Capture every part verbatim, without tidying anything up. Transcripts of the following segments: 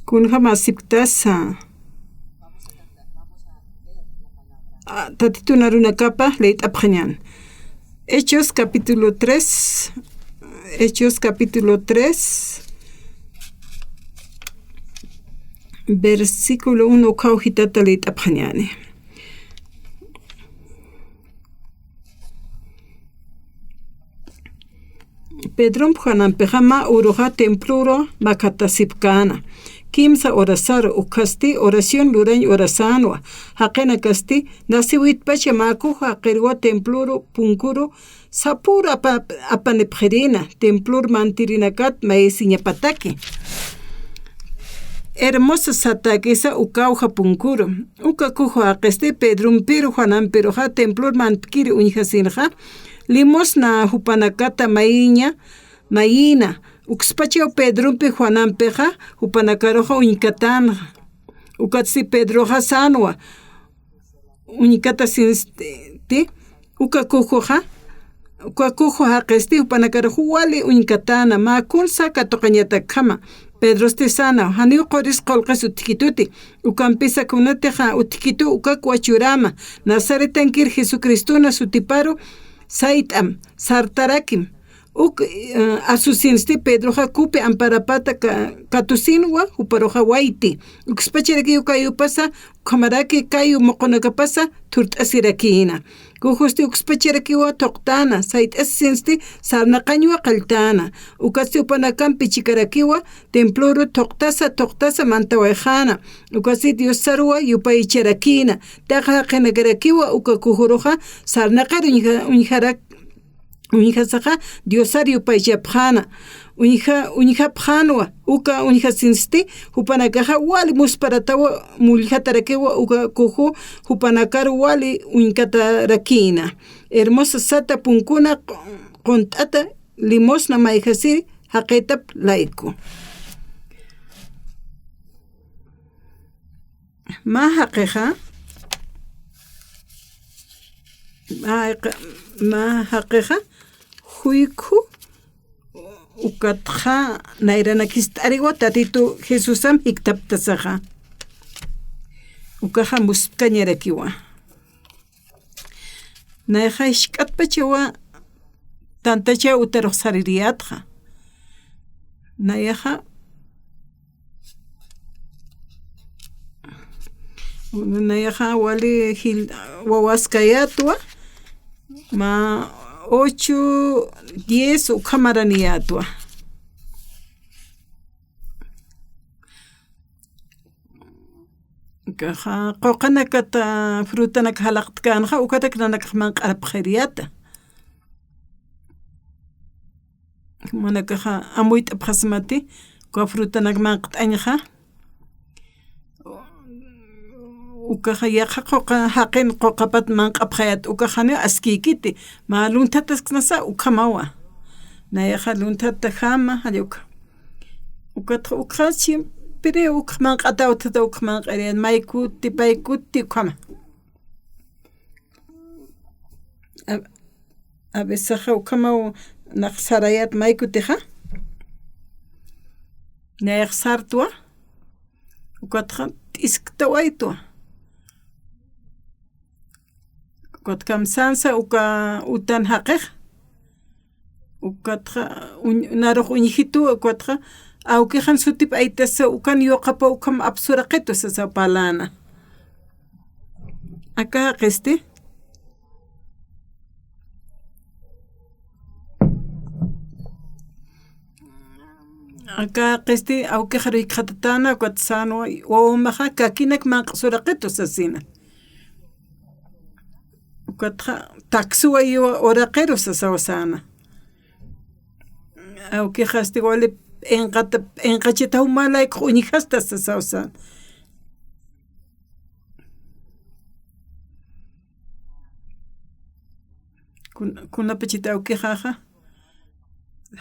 Kunjama aceptasa. Ah, Tatitun arunakapa leyt'apxañän. Hechos capítulo tres, Hechos capítulo tres, versículo uno, ukaw jitata leyt'apxañäni. Pedromp Juanampixa mä uruxa templuru makhatasipkäna. Kimsa horasaru ukhasti oración lurañ horasänwa. Jaqinakasti nasiwitpacha mä kuja jaqirwa templuru punkuru sapüru apa-, apanipxirïna, templur mantirinakat mayisiñapataki. Hermosa satäkisa ukawja punkuru. Uka kuju jaqisti Pedrompiru Juanampiruxa templur mantkiri uñjasinxa, limosna jupanakata mayiña, mayïna. Ukspachaw Pedrompi Juanampixa jupanakaruxa uñkatänxa. Ukatsti Pedroxa sänwa, uñkatasinsti, uka kujuxa, uka kuju jaqisti jupanakaruxa wali uñkatäna, mä kunsa katuqañatakjama. Pedrosti säna, janiw quris qullqis utjkituti, ukampisa kunatixa utjkitu ukakwa churäma, Nazaretankir Jesucristuna sutiparu sayt'am, sartarakim. Uk, eh, asusinsti Pedroxa kupi amparapata ka-, katusinwa, juparuxa wayti. Ukspacharakiw kayupasa, ukhamaraki kayu muqunakapasa thurt'asirakïna. Kujusti ukspacharakiwa thuqtäna, sayt'asisinsti sarnaqañwa qalltäna. Ukatsti jupanakampi chikarakiwa, templuru thuqtasa, thuqtasa mantawayxäna. Ukatsti Diosaruwa yupaycharakïna. Taqi jaqinakarakiwa uka kujuruxa sarnaqir uñja-, uñjarak-, uñjasaxa Diosar yupaychapxäna, uñja-, uñjapxänwa, uka uñjasinsti, jupanakaxa wali musparatawa mulljatarakiwa uka kuju jupanakar wali uñkatarakïna. Hermosa sata punkuna qu-, qunt'ata limosna mayjasiri jaqitap layku. Mä jaqixa, mä jaq-, mä jaqixa, juykhu ukatxa nayranakist'ariwa Tatitu Jesusam jiktaptasaxa. Ukaxa muspkañarakiwa. Nayaxa jisk'atpachawa tantacha utarux saririyätxa. Nayaxa, nayaxa wali jil-, wawaskayätwa, mä ocho, diez ukhamaraniyätwa. Ukaxa, quqanakata frutanak jalaqtkänxa, ukatak nanakax manq'arapxiriyäta. Manakaxa amuyt'apxasmati, uka frutanak manqt'añxa. Ukaxa yaqha quqa, jaqin quqapat manq'apxayät, ukax janiw askïkiti, mä lunthatasksnasa ukhamawa. Nayaxa lunthatajama, jall ukha. Ukatxa ukxa siempre ukxa manq'ataw, uthata ukxa manq'iriyät, maykuti, paykuti ukhama. A, a veces ukhamaw nax sarayät maykutixa. Nayax sartwa, ukatxa t'isktäwaytwa. Ukat kamsansa uka utan jaqix. Ukatxa uñ-, narux uñjitu, ukatxa awkixan sutipaytasa ukan yuqapa ukham apsuraqitu sasa parlana. Aka jaqisti. Aka jaqisti awkixaru jikxatatana, ukat sänwa, wawamaxa kakinak manq'suraqitu sasina. Ukatxa taksuwayiwa uraqiru sasaw säna. Awkixasti wali p'inqata, p'inqachita jumalayku uñjasta sasaw säna. Kun-, kunapachita awkixaxa.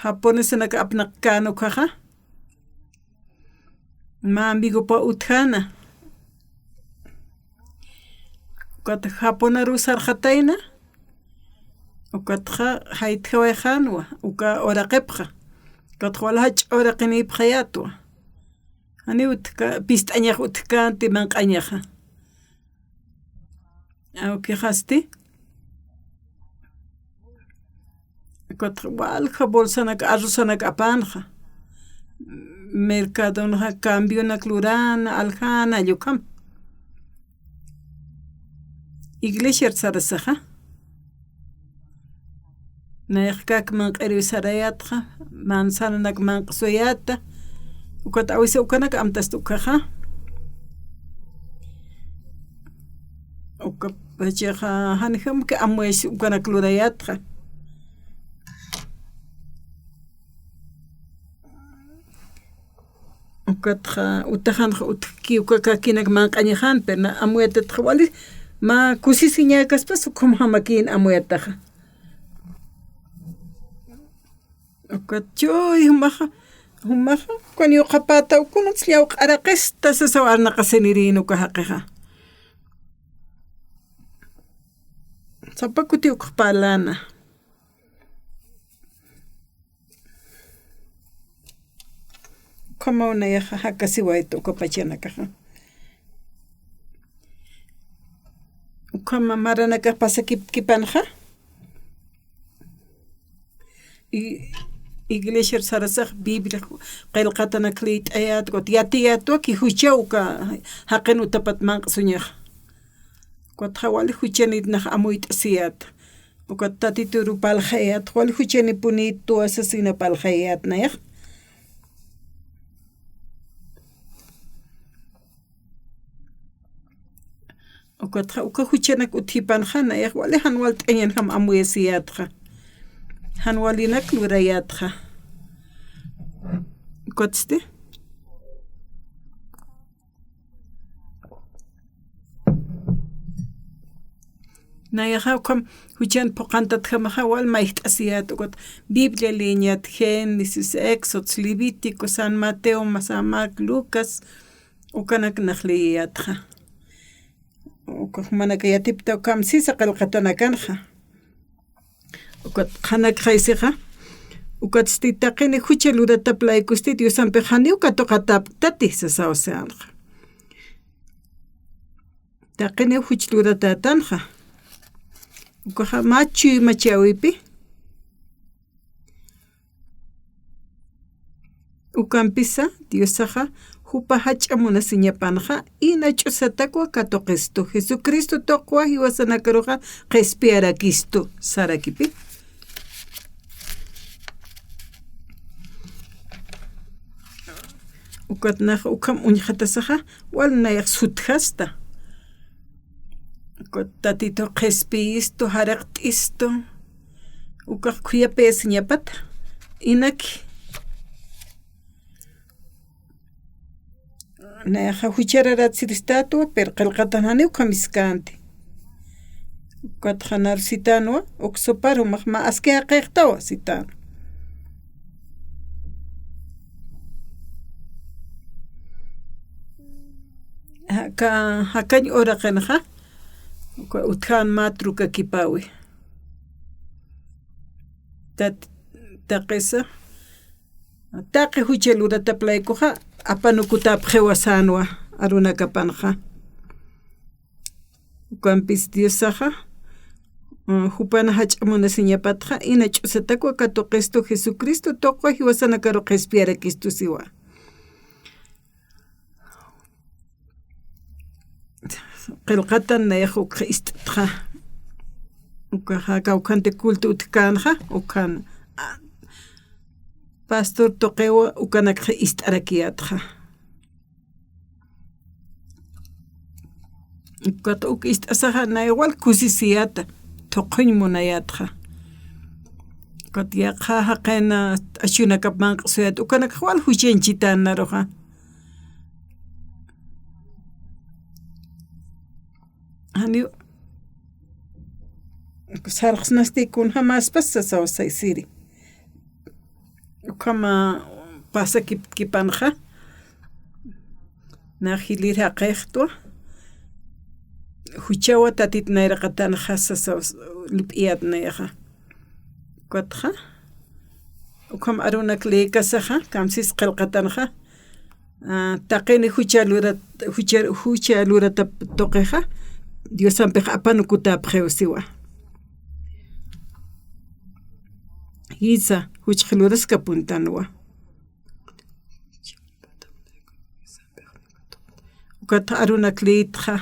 Japonesanaka apnaqkän ukhaxa. Mä amigopa utjäna. Ukat japonaru sarxatayna. Ukatxa jaytjawayxänwa, uka uraqipxa. Ukatxa wal jach'a uraqinïpxayätwa. Janiw utjka, pist'añax utjkänti manq'añaxa. Awkixasti. Ukat walja bolsanak, arrozanak apänxa. Mercadonxa cambionak luräna, aljäna, ukham. Iglesiar sarasaxa. Nayax kak manq'iriw sarayätxa, manzananak manq'suyäta. Ukat awisa ukanak amtasta ukaxa. Ukapachaxa janjamki amuyas ukanak lurayätxa. Ukatxa utaxanxa utjki uka kakinak manq'añaxan, pero na amuyatatxa wali mä kusisiñäkaspas ukham jamakïn amuyataxa. Ukat chuy jumaxa, jumaxa, ukan yuqapätaw kunats llawq'araqista sasaw arnaqasinirïn uka jaqixa. Sapa kuti ukx parlana. Ukhamaw nayaxa jakasiwayta uka pachanakaxa. Ukhama maranakax pasakipkipanxa. I-, iglesiar sarasax Biblia qillqatanak liyt'ayät, ukat yatiyätwa ki juchaw uka jaqin utapat manq'suñaxa. Ukat jawali juchanït nax amuyt'asiyät. Ukat Tatituruw parlxayät, wal juchanipunïtwa sasina parlxayät nayax. Ukatxa uka juchanak utjipanxa nayax wali jan walt'añanjam amuyasiyätxa. Jan walinak lurayätxa. Ukatsti. Nayaxa ukham juchan phuqantatjamaxa wal mayjt'asiyät ukat Biblia leeñät Génesis, Éxodo, Levítico, San Mateo, San Marc, Lucas, ukanak nax leeyätxa. Ukax jumanak yatipta ukham sisa qillqatanakanxa. Ukat qhanakxaysixa, ukatsti taqini jucha luratap laykusti Diosampix janiw katuqatäpktati sasaw sänxa. Taqiniw juch luratätanxa. Ukaxa mä chuymachäwipi. Ukampisa Diosaxa jupa jach'a munasiñapanxa ina ch'usatakwa katuqistu, Jesucristo tuqwa jiwasanakaruxa qhispiyarakistu sarakipi. Ukat nax ukham uñjatasaxa wal nayax sutjasta. Ukat Tatitu qhispiyistu, jariqt'istu, ukax khuyapayasiñapata, inaki. Nayaxa juchararatsiristätwa, pero qillqatan janiw ukham iskänti. Ukatxa nar sitänwa, uk supar jumax mä aski jaqïxtawa sitänwa. Jaka, jakañ uraqinxa, uka utjän mä trukakipäwi. Tat-, taqisa, taqi jucha luratap laykuxa, apanukutäpxiwa sänwa arunakapanxa. Ukampis Diosaxa, mm, jupan jach'a munasiñapatxa, ina ch'usatakwa katuqistu Jesucristo tuqwa jiwasanakaru qhispiyarakistu siwa. Qillqatan nayax ukxa ist'txa. Ukaxa kawkhanti culto utjkänxa, ukhan, a, pastor tuqiwa ukanakxa ist'arakiyätxa. Ukat uk ist'asaxa nay wal kusisiyäta, thuqhuñ munayätxa. Ukat yaqha jaqina t'achunakap manq'suyät, ukanakxa wal juchañchitän naruxa. Janiw sarxsnasti kunjamäspas sasaw saysiri. Ukhama pasakipkipanxa, nax jilïr jaqïxtwa, juchawa Tatit nayraqatanxa sasaw lup'iyät nayaxa. Ukatxa, ukham arunak lïkasaxa, kamsis qillqatanxa, Ah, taqini jucha lurat, jucha, jucha luratap tuqixa, Diosampix apanukutäpxiw siwa. Jisa, juchx luraskapuntanwa. Ukat arunak liytxa,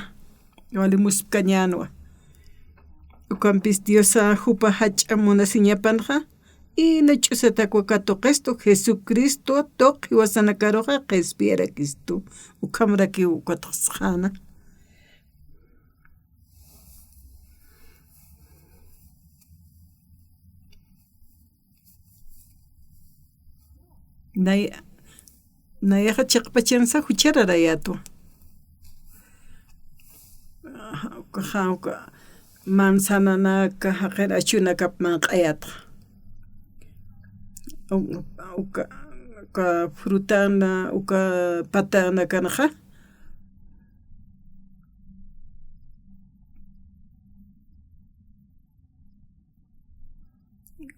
wali muspkañänwa. Ukampis Diosa jupa jach'a munasiñapanxa, ina ch'usatakwa katuqistu Jesucristo tuq jiwasanakaruxa qhispiyarakistu. Ukhamrakiw ukatxsxäna. Nay-, nayaxa chiqpachansa juchararayätwa. Ukaxa, uka manzananaka, jaqin achunakap manq'ayätxa. U-, uka, uka frutana, uka patanakanxa.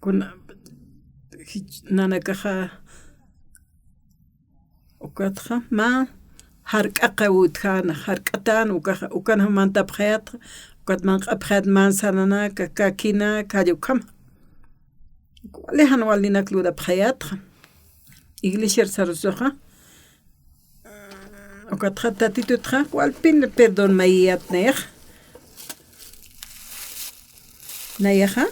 Kuna, jich-, nanakaxa, ukatxa, mä jark'aqa utjäna, jark'atän, ukaxa, ukanxa mantapxayätxa, ukat manq'apxayät manzananaka, kakinaka, jall ukhama. Wali jan walinak lurapxayätxa. Iglesiar sarusuxa. Ukatxa Tatitutxa walpin perdón mayiyät nayax. Nayaxa.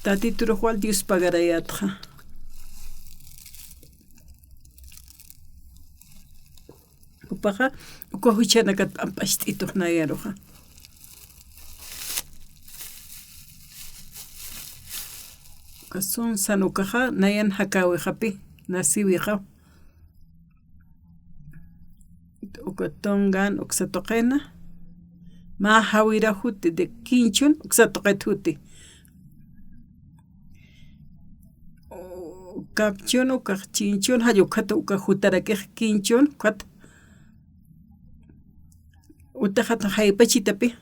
Tatiturux wal Dios pagarayätxa. Jupaxa, uka juchanakat p'amp'acht'itux nayaruxa. Uka sunsan ukaxa, nayan jakäwixapi, nasiwixa. Uka tunkan uksa tuqina. Mä jawira juti de kinchun uksa tuqit juti. Kapchun ukax chinchun, jall ukat uka jutarakix kinchun, ukat. Utaxat jaypachitapi.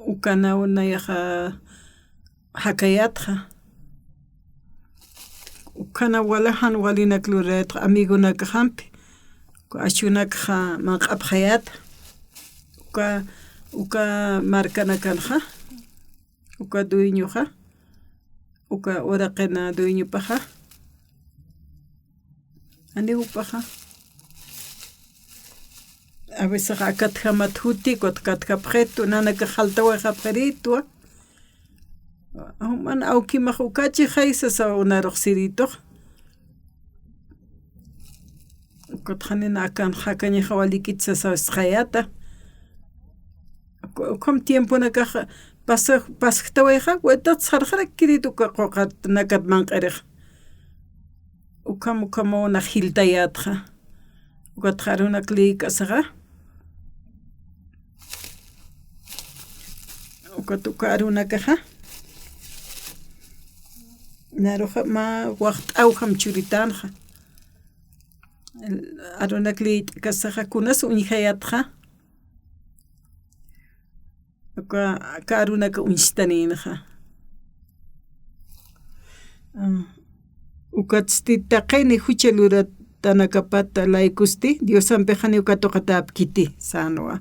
Ukanaw nayaxa jakayätxa. Ukhanaw wali jan walinak lurayätxa amigonakaxampi. Uka achunakxa manq'apxayäta. Uka, uka markanakanxa. Uka dueñoxa. Uka uraqina dueñopaxa. Janiw jupaxa. A veces akatjamat juti, ukat katjapxitu, nanakax jaltawayxapxiritwa. Juman awkimax ukachi jay sasaw narux siritux. Ukat janina akan jakañaxa walikit sasaw sisxayäta. Uka, ukham tiemponakax pasa-, pasjtawayxa, wetat sarxarakirit uka quqat nakat manq'irix. Ukham, ukhamaw nax jiltayätxa. Ukatxa arunak lïk'asaxa. Ukat uka arunakaxa. Naruxa mä waxt'awjam churitänxa. Arunak lït'kasaxa kunas uñjayätxa. Uka, aka arunaka uñstanïnxa. Ah, ukatsti taqini jucha luratanakapata laykusti, Diosampix janiw katuqatäpkiti, sänwa.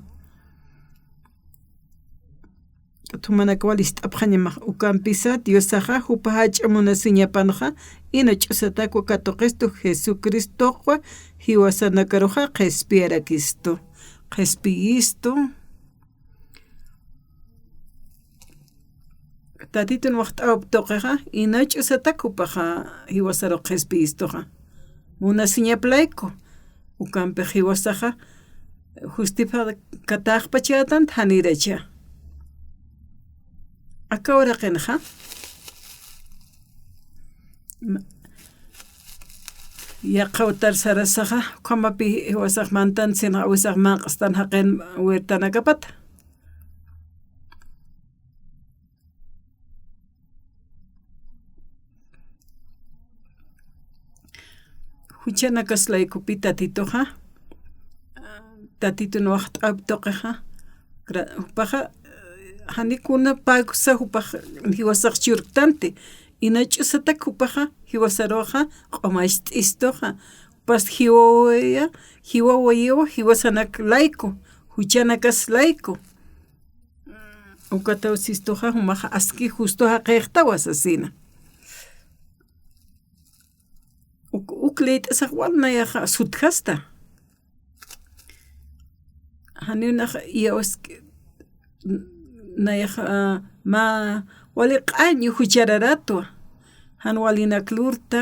Jumanakaw wal ist'apxañamax, ukampisa Diosaxa jupa jach'a munasiñapanxa, ina ch'usatakwa katuqistu Jesucristoxwa jiwasanakaruxa qhispiyarakistu, qhispiyistu. Tatitun waxt'awap tuqixa, ina ch'usatak jupaxa jiwasaru qhispiyistuxa. Munasiñap layku, ukampix jiwasaxa justificataxpachätan janiracha. Aka uraqinxa. Yaqha utar sarasaxa, ukhamapi jiwasax mantan sinxa, jiwasax manq'stan jaqin huertanakapata. Juchanakas laykupi Tatituxa, Tatitun waxt'awap tuqixa, gra-, jupaxa, jani kuna paksa jupax jiwasax churktanti. Inach'usatak jupaxa, jiwasaruxa, q'umacht'istuxa. Jupas jiwawaya, jiwawayiwa, jiwasanak layku, juchanakas layku. Ukataw sistuxa, jumaxa aski justo jaqixtawa sasina. Uk, uk liyt'asax wal nayaxa sutjasta. Janiw nax iyawsk, nayaxa, ah, mä wali q'añ juchararatwa. Jan walinak lurta.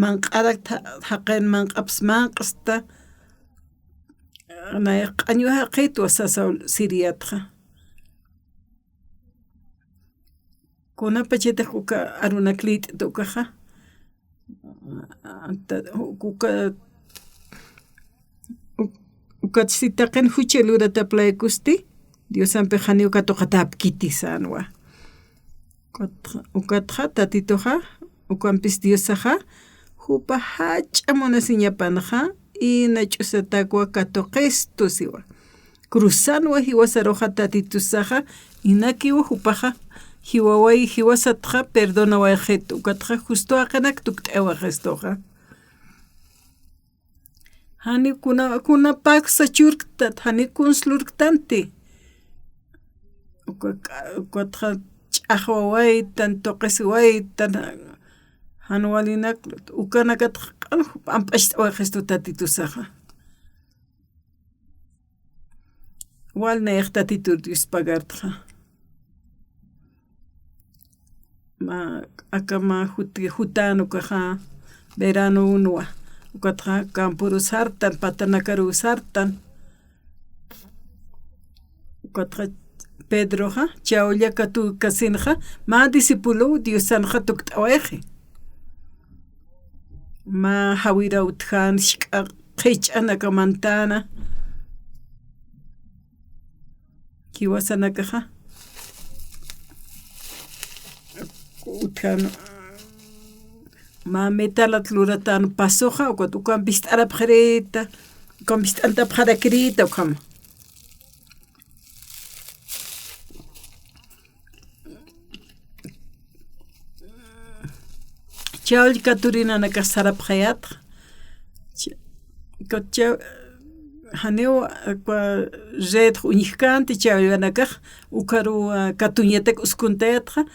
Manq'arak tha-, jaqin manq'aps manq'sta. Nayax q'añwa jaqitwa sasaw Siriatxa. Kunapachatix uka arunak liyt'ta ukaxa. Anta, uka, uk-, ukat si taqin jucha lurataplaykusti, Diosampix janiw katuqatäpkiti sänwa. Ukatxa, ukatxa Tatituxa, ukampis Diosaxa, jupa jach'a munasiñapanxa, inach'usatakwa katuqistu siwa. Cruzanwa jiwasaruxa Tatitusaxa, inakiw jupaxa, jiwaway jiwasatxa, perdonawayxit, ukatxa justo jaqinak tukt'awaxistuxa. Jani kuna, kuna paksa churktat, jani kuns lurktanti. Uka, ukatxa ch'axwawaytan, tuqisiwaytan, jan walinak, ukanakatxa q'al p'amp'acht'awaxistu Tatitusaxa. Wal nayax Tatitur Dios pagartxa. Mä, aka mä jut-, jutän ukaxa verano unwa. Ukatxa campuru sartan, patanakaru sartan. Ukatxa Pedroxa, chawlla katukasinxa, mä discípulo Diosanxa tukt'awayxi. Mä jawira utjän, jisk'a qhich'an aka mantäna. Jiwasanakaxa. Utjän. Mä metalat luratän pasoxa, ukat ukamp ist'arapxirïta, ukamp ist'antapxarakirïta, ukhama. Chawll katuri nanakax sarapxayätxa. Cha-, ka-, cha-, janiw, akwa, red uñjkänti chawllanakax, ukaru, ah, katuñatak uskuntayätxa.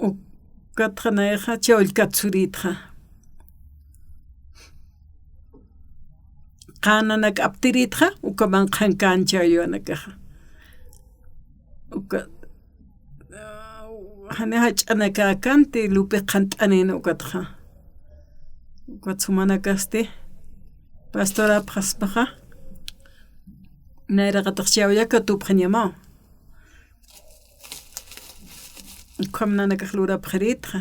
Ukatxa nayaxa chawll katsurïtxa. Qä nanak aptirïtxa, uka manqhankän chawllanakaxa. Uka, jani jach'anakäkänti lupi qhant'anïn ukatxa. Ukat sumanakasti, pastorapxaspaxa, nayraqatax chawlla katupxañamaw. Ukham nanakax lurapxirïtxa.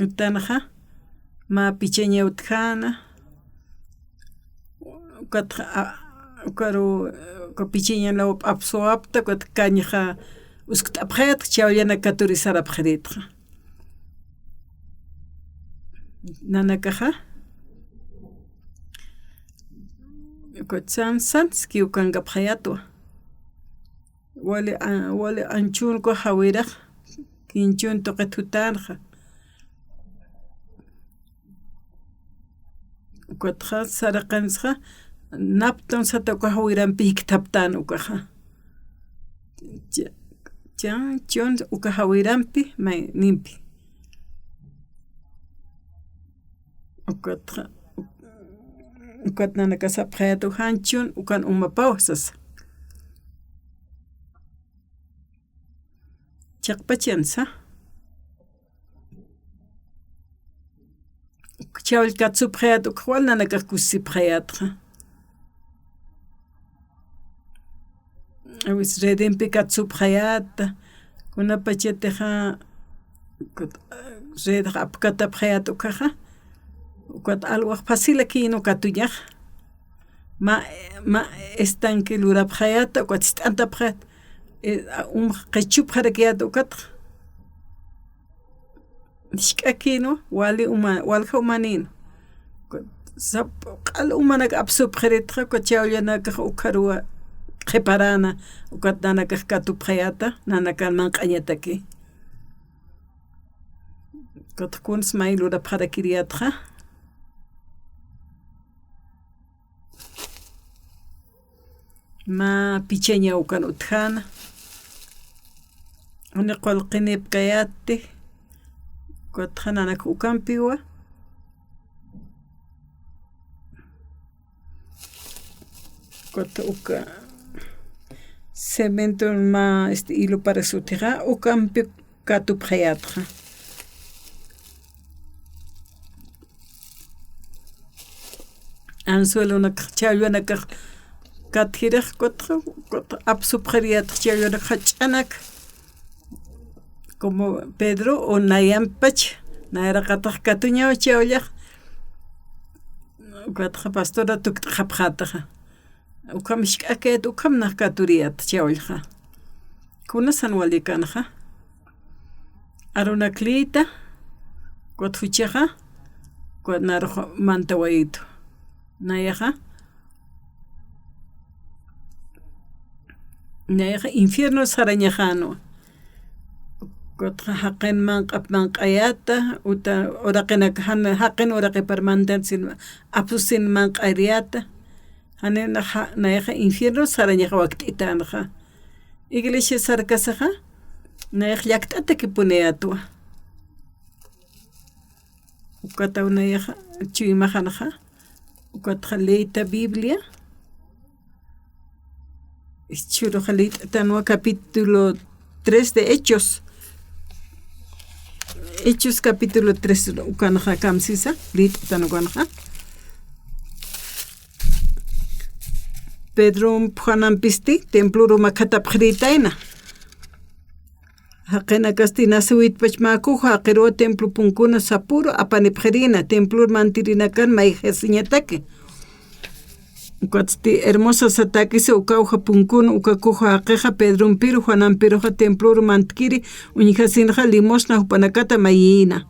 Utanxa, mä pichaña utjäna, ukatxa, a, ukaru, uka pichaña law p'apsuwapta, ukat kañxa uskt'apxayätxa, chawllanak katuri sarapxirïtxa. Nanakaxa, ukat san, san, skiw kankapxayätwa. Wali, a, wali anchhun uka jawirax, kinchhun tuqit jutänxa. Ukatxa saraqansxa, naptun sata uka jawirampi jikthaptän ukaxa. Cha-, chan, chun uka jawirampi, maynimpi. Ukatxa, ukat nanakax sapxayät uka anchhun, ukan umapaw sasa. Chiqpachansa. Chawll katsupxayät, ukxa wal nanakax kusisipxayätxa. Awis redempi katsupxayäta, kunapachatixa, ukat, redx apkatapxayät ukaxa, ukat alwax facilakïnwa katuñaxa. Mä, mä estanque lurapxayäta, ukat ist'antapxayät, e, a, um, qhichupxarakïyät ukatxa. Jisk'akïnwa, wali uma, walja umanïnwa. Ukat Sap q'al umanak apsupxiritxa, uka chawllanakax ukharuwa qhiparana, ukat nanakax katupxayäta, nanakan manq'añataki. Ukat kuns may lurapxarakiriyätxa. Mä pichaña ukan utjäna. Uni qullqinipkayäti. Ukatxa nanak ukampiwa. Ukat uka cemento mä, este, hilo para sutixa, ukampi katupxayätxa. Anzuelonakax, chawllanakax katjirix, kutxa, kutxa apsupxiriyätxa chawllanakax jach'anak. Como Pedro o nayampach, nayaraqatax katuñaw chawllax. Ukatxa pastora tukt'xapxätaxa. Ukham jisk'akayät, ukham nax katuriyät chawllxa. Kunasan walikanxa. Arunak liyta, ukat juchaxa, ukat narux mantawayitu. Nayaxa, nayaxa infierno sarañaxänwa. Ukatxa jaqin manq'ap manq'ayäta, uta uraqinak jan jaqin uraqipar mantan sin apsusin manq'ariyäta. Janiw naxa, nayaxa infierno sarañax wakt'itänxa. Iglesia sarkasaxa, nayax llakt'atakipuniyätwa. Ukataw nayaxa, chuymaxanxa, ukatxa leyta Biblia. Jichhüruxa liyt'atanwa capítulo tres de Hechos. Hechos capítulo tres ukanxa kamsisa, liyt'atan ukanxa. Pedromp Juanampisti temploru makhatapxirïtayna. Jaqinakasti nasawitpach mäkuxa jaqiruwa templo punkuna sapüru apanipxirïna, templor mantirinakan mayjasiñataki. Ukatsti hermosa satäkisa ukawja punkun uka kuja jaqixa Pedrompiru Juanampiruxa temploru mantkiri uñjasinxa limosna jupanakata mayïna.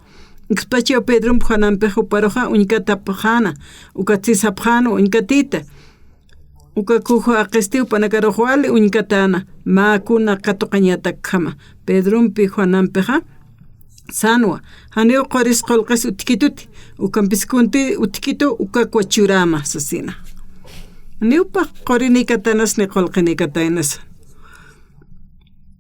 Ikspachaw Pedromp Juanampixa juparuxa uñkatapxäna, ukatsti sapxäna uñkatïta. Uka kuja jaqisti jupanakarux wali uñkatäna, mä kuna katuqañatakjama. Pedrompi Juanampixa sänwa, janiw quris qullqis utjkituti, ukampis kunti utjkitu ukakwa churäma sasina. Janiw pax qurinïkatanas ni qullqinïkataynasa.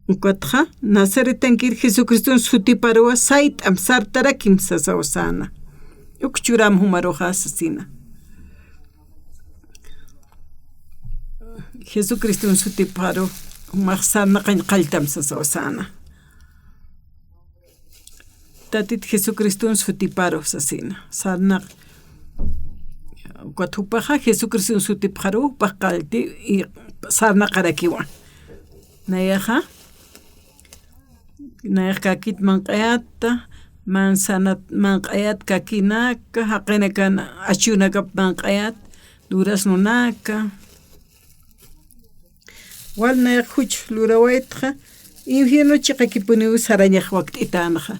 Ukatxa, Nazaretankir Jesucriston sutiparuwa sayt'am sartarakim sasaw säna. Uk churäm jumaruxa sasina. Jesucriston sutiparu, jumax sarnaqañ qalltam sasaw säna. Tatit Jesucriston sutiparu sasina. Sarnaq. Ukat jupaxa Jesucriston sutipxaru, jupax qallti, i sarnaqarakiwa. Nayaxa, nayax kakit manq'ayäta, manzanat manq'ayät kakinaka, jaqinakan achunakap manq'ayät, duraznonaka. Wal nayax juch lurawaytxa, infierno chiqakipuniw sarañax wakt'itänxa.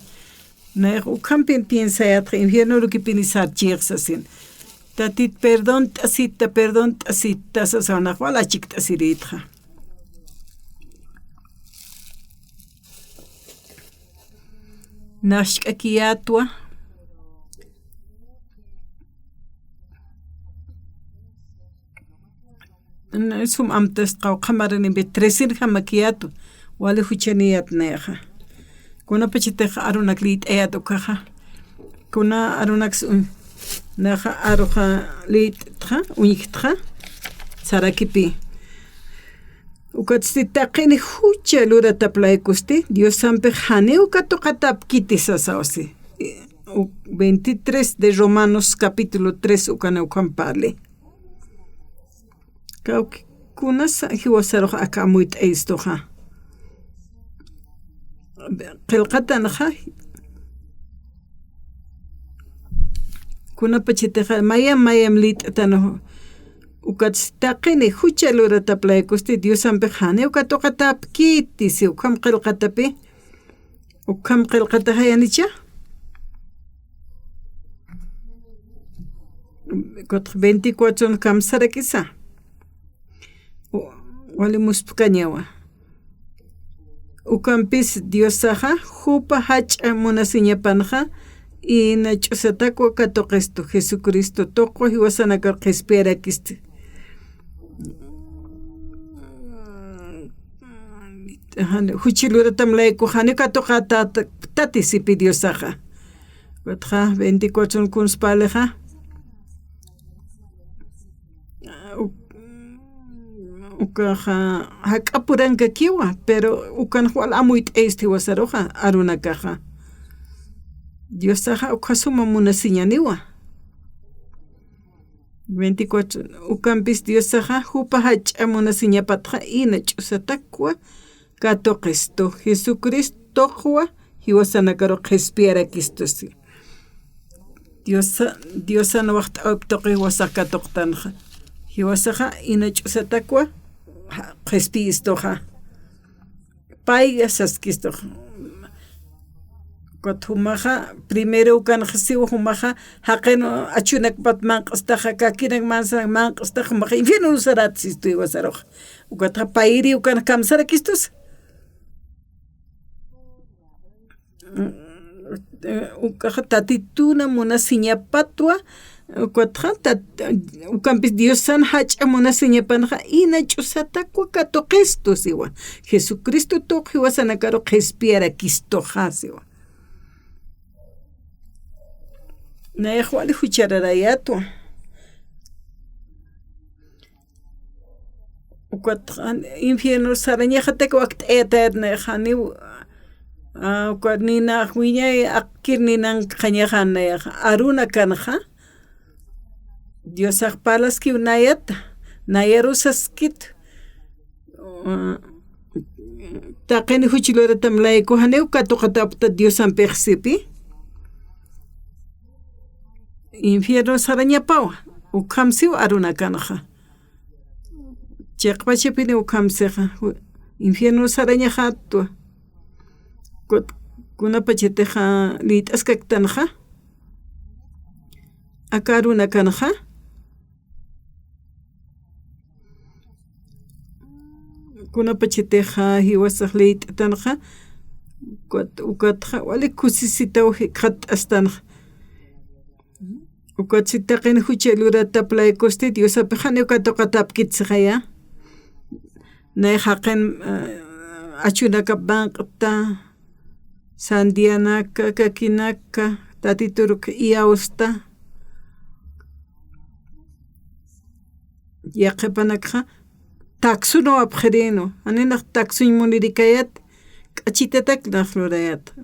Nayax ukhampin piensayätxa, infierno lukipini sarchïx sasin. Tatit perdont'asita, perdont'asita sasaw nax wal achikt'asirïtxa. Nax jisk'akiyätwa. Sum amtast qawqha maranimpi tresinjamakiyätwa, wali juchaniyät nayaxa. Kunapachatix arunak liyt'ayät ukaxa. Kuna arunaks un-, naxa aruxa liyt'txa, uñjtxa, sarakipi. Ukatsti taqini jucha luratap laykusti, Diosampix janiw katuqatäpkiti sasaw si. U-, veintitrés de Romanos capítulo tres ukana ukham parli. Kawki, kunasa jiwasarux aka amuyt'ayistuxa. Qillqatanxa, kunapachatixa, mayam, mayam liyt'atanxa, ukatsti taqini jucha luratap laykusti Diosampix janiw katuqatäpkiti si ukham qillqatapi. Ukham qillqataxa yanicha. Ukatxa veinticuatro kamsarakisa. Wali muspkañawa. Ukampis Diosaxa jupa jach'a munasiñapanxa ina ch'usatakwa katuqistu, Jesucristo tuqwa jiwasanakar qhispiyarakisti. Juchi luratam layku jani katuqata tati sipi Diosaxa. Ukatxa veinticuatro kunspalixa. Ukaxa jak'apurankakiwa, pero ukan wal amuyt'ayisti jiwasaruxa, arunakaxa. Diosaxa ukha suma munasiñaniwa. Veinticuatro. Ukampis Diosaxa jupa jach'a munasiñapatxa ina ch'usatakwa katuqistu, Jesucristo tuqwa jiwasanakaru qhispiyarakistusi. Diosa, Diosan waxt'awip tuqi jiwasax katuqtanxa. Jiwasaxa ina ch'usatakwa qhispiyistuxa. Payga saskistuxa. Ukat jumaxa, primero ukanxasiw jumaxa, jaqin achunakpat manq'staxa, kakinak mansanak manq'staxa, jumaxa infierno sarat sistu jiwasaruxa. Ukatxa payri ukan kamsarakistusa. Ukaxa tatituna munasiñapatwa, ukatxa tat-, ukampis Diosan jach'a munasiñapanxa ina ch'usatakwa katuqistu siwa. Jesucristo tuq jiwasanakaru qhispiyarakistuxa siwa. Nayax wali juchararayatwa. Ukat infierno sarañaxatak wakt'ayatayat nayax janiw, a, ukat nina wiñay akkir ninan qañaxan nayax aruna kanxa. Diosax parlaskiw nayata, nayarusaskit. Taqin juch luratam layku janiw katuqatapta Diosampix sipi. Infierno sarañapawa, ukhamsiw aruna kanxa. Chiqpachapini ukhamsixa, infierno sarañaxatwa. Kut-, kunapachatixa liyt'askaktanxa. Aka aruna kanxa. Kunapachatixa jiwasax liyt'atanxa. Ukat-, ukatxa wali kusisitaw jikxatt'astanxa. Ukat si taqin jucha luratap laykusti Diosapix janiw katuqatapkit sixaya. Nay jaqin, eh, achunakap manq'ta, sandianaka, kakinaka, tatituruk iyawsta. Yaqhipanakxa taksunuw apxirïnwa, janinax taksuñ munirikayat, k'achitatak nax lurayat.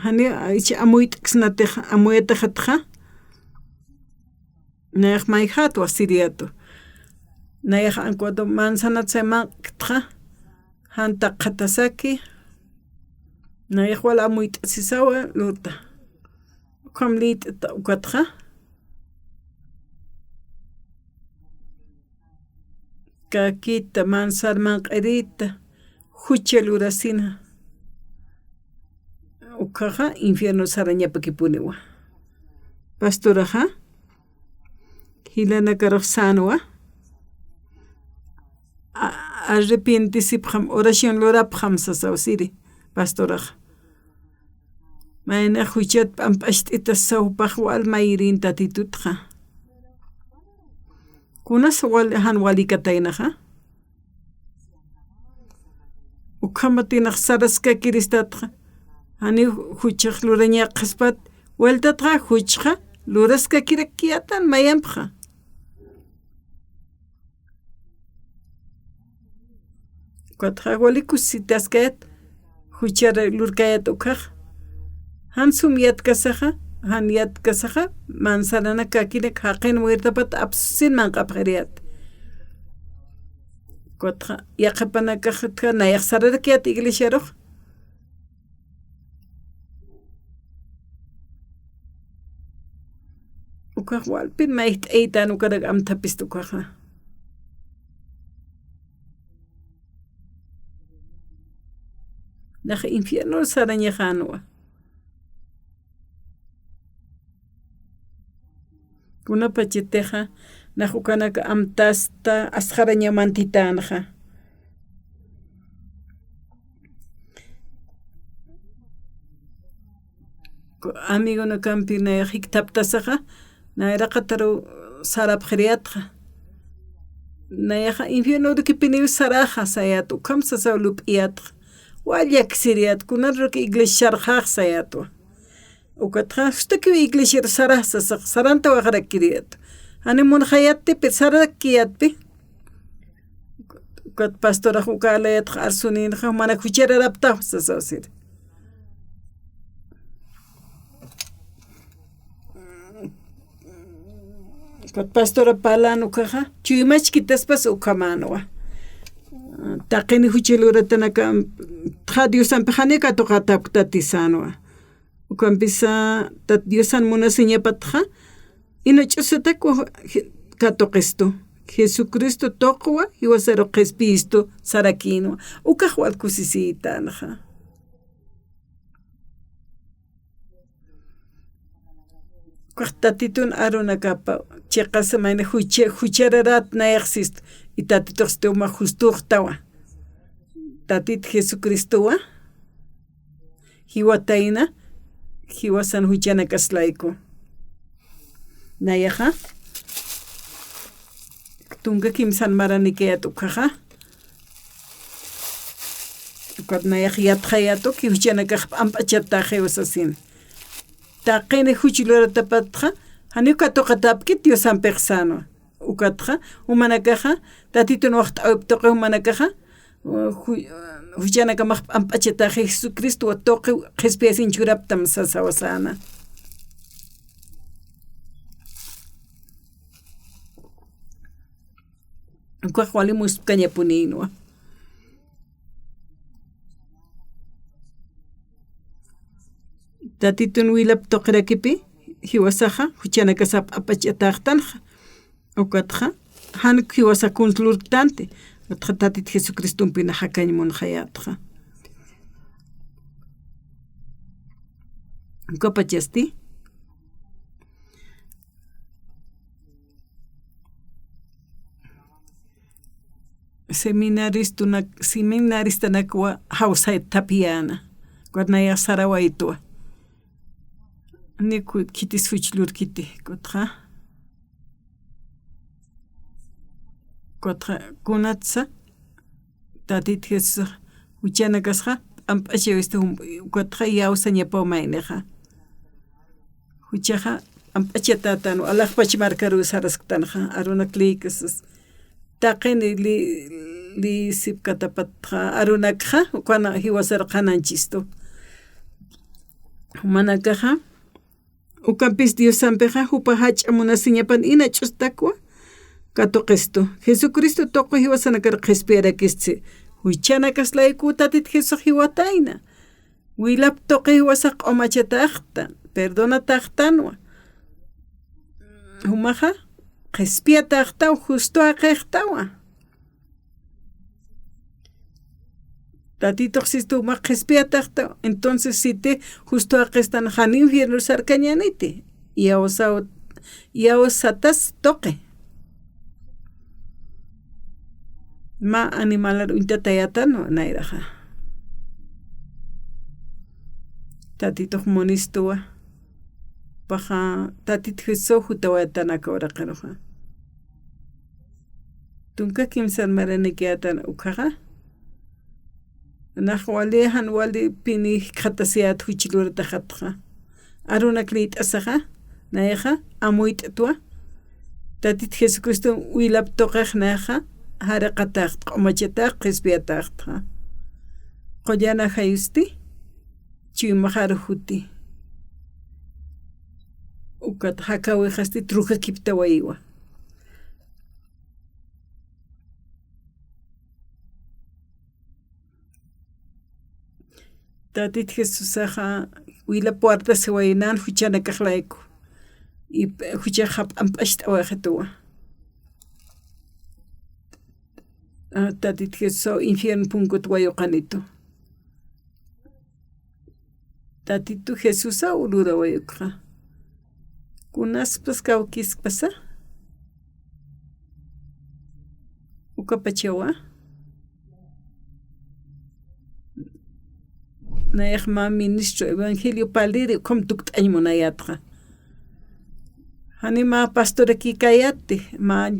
Jani, icha amuyt'ksnatix, amuyatixatxa, nayax mayjat wasiriyatu. Nayax ankuwatu mansanat say manq'ktxa, jan taqhatasaki, nayax wal amuyt'asisawa lurta. Ukham liyt'ata ukatxa. Kakita, mansar manq'irita, jucha lurasina. Ukhaxa infierno sarañapakipuniwa. Pastoraxa, jilanakarux sänwa. A-, arrepientisipxam, oración lurapxam sasaw siri, pastoraxa. Mayna juchat p'amp'acht'ita sasaw jupax wal mayirin Tatitutxa. Kunas wal, jan walikataynaxa. Ukhamatinax saraskakiristatxa. Jani juchax lurañaqaspat, vueltatxa juchxa luraskakirakiyätan mayampxa. Ukatxa wali kusisitaskayat, juchar lurkayat ukhax. Jan sum yatkasaxa, jan yatkasaxa, mansaranak kakinak jaqin muertapat apsusin manq'apxiriyat. Ukatxa yaqhipanakaxtxa nayax sararakiyat iglesiarux. Ukhax walpin mayjt'aytan ukarak amthapist ukhaxa. Nax infierno sarañaxänwa. Kunapachatixa, nax ukanaka amtasta asxarañaw mantitänxa. Ku-, amigonakampi nayax jikthaptasaxa, nayraqataru sarapxiriyatxa. Nayaxa infierno urukipiniw saraxa sayat, ukham sasaw lup'iyatxa. Wali llaksiriyat, kunaruruk iglesia sarxax sayatwa. Ukatxa, justakiw iglesiar sarax sasax, sarantawaxarakiriyat. Jani munxayattipi, sarakiyatpi. Ukat pastorax uka alayatxa arsuninxa, mana juchararaptaw sasawsir. Ukat pastora parlan ukaxa, chuymachkitaspas ukhamanwa. Taqini jucha luratanaka, txa Diosampi jani katuqatapktati sänwa. Ukampisa, tat Diosan munasiñapatxa, ina ch'usatak wa Je-, katuqistu. Jesucristo tuqwa, jiwasaru qhispiyistu, sarakïnwa. Ukax wal kusisïtänxa. Ukax Tatitun arunakapa, chiqasa mayni jucha-, juchararat nayax sistu. Y Tatitux sistu uma justuxtawa. Tatit Jesucristowa. Jiwatayna, jiwasan juchanakas layku. Nayaxa, tunka kimsan maranikayat ukhaxa. Ukat nayax yatxayat uki juchanakax p'amp'achataxiw sasin. Taqini juch luratapatxa, janiw katuqatapkit Diosampix sänwa. Ukatxa, jumanakaxa, Tatitun waxt'äwip tuqi jumanakaxa, ju-, juchanakamax p'amp'achataxi Jesucristowa tuqi qhispiyasin churaptam sasawa säna. Ukax wali muspkañapunïnwa. Tatitun wilap tuqirakipi, jiwasaxa, juchanakasap p'amp'achataxtanxa. Ukatxa, jan jiwasa kuns lurktanti, ukatxa Tatit Jesucristompi nax jakañ munxayätxa. Ukapachasti, seminaristunak-, seminaristanakwa jawsaytapiyäna, ukat nayax sarawaytwa. Ni ku-, khitis juch lurkiti, ukatxa. Ukatxa, kunatsa, Tatit Jesús, juchanakasxa, p'amp'achawistu jum-, ukatxa, iyawsañapaw maynixa. Juchaxa, p'amp'achatätan, alaxpach markaruw sarasktanxa, arunak lïkasas. Taqini li-, lïsipkatapatxa, arunakxa, ukan jiwasar qhanañchistu. Jumanakaxa, ukampis Diosampixa jupa jach'a munasiñapan ina ch'ustakwa katuqistu. Jesucristo tuqi jiwasanakar qhispiyarakisti. Juchanakas layku Tatit Jesús jiwatayna. Wilap tuqi jiwasax q'umachataxta, perdonataxtanwa. Jumaxa qhispiyataxtaw, justo jaqixtawa. Tatitux sistu jumax qhispiyataxta, entonces siti justo jaqistan jan infierno sarkañäniti. Iyawsaw-, iyawsatas tuqi. Mä animalar uñtatayätan nayraxa. Tatitux munistuwa. Paxa Tatit Jesús jutawayätan aka uraqiruxa. Tunka kimsan maranikiyätan ukhaxa. Nax wali jan wali pini jikxatasiyät juch lurataxatxa. Arunak lït'asaxa, nayaxa, amuyt'twa. Tatit Jesucristo wilap tuqix nayaxa, jariqataxt, q'umachatax, qhispiyataxtxa. Qullan ajayusti, chuymaxaru juti. Ukat jakawixasti trujakiptawayiwa. Tatit Jesusaxa wila puertasiwaynan juchanakax layku. Y p-, juchaxa p'amp'acht'awayxituwa. Ah, Tatit Jesusaw infierno punkut wayuqanitu. Tatitu Jesusaw lurawayukxa. Kunaspas kawkiskpasa. Ukapachawa. Nayax mä ministro evangelio parliri ukham tukt'añ munayätxa. Jani mä pastorakïkayätti, mä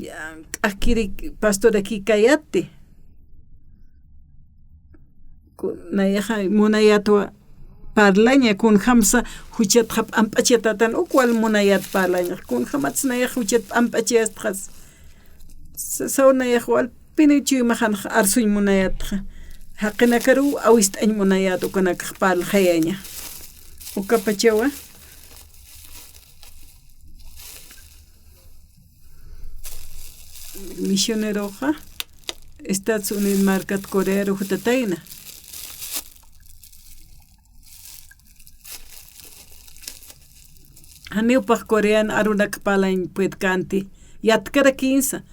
t'akiri pastorakïkayätti. Ku-, nayaxa munayätwa parlaña, kunjamsa juchatxa p'amp'achatätan, uk wal munayät parlaña, kunjamatsa nayax juchat p'amp'achayästxas. Sa-, saw nayax walpini chuymaxanxa arsuñ munayätxa. Jaqinakaruw awist'añ munayät ukanakax parlxayaña. Ukapachawa. Misioneroxa Estados Unidos markat Corearu jutatayna. Janiw jupax coreano arunak parlañ puedkänti, yatkarakïnsa.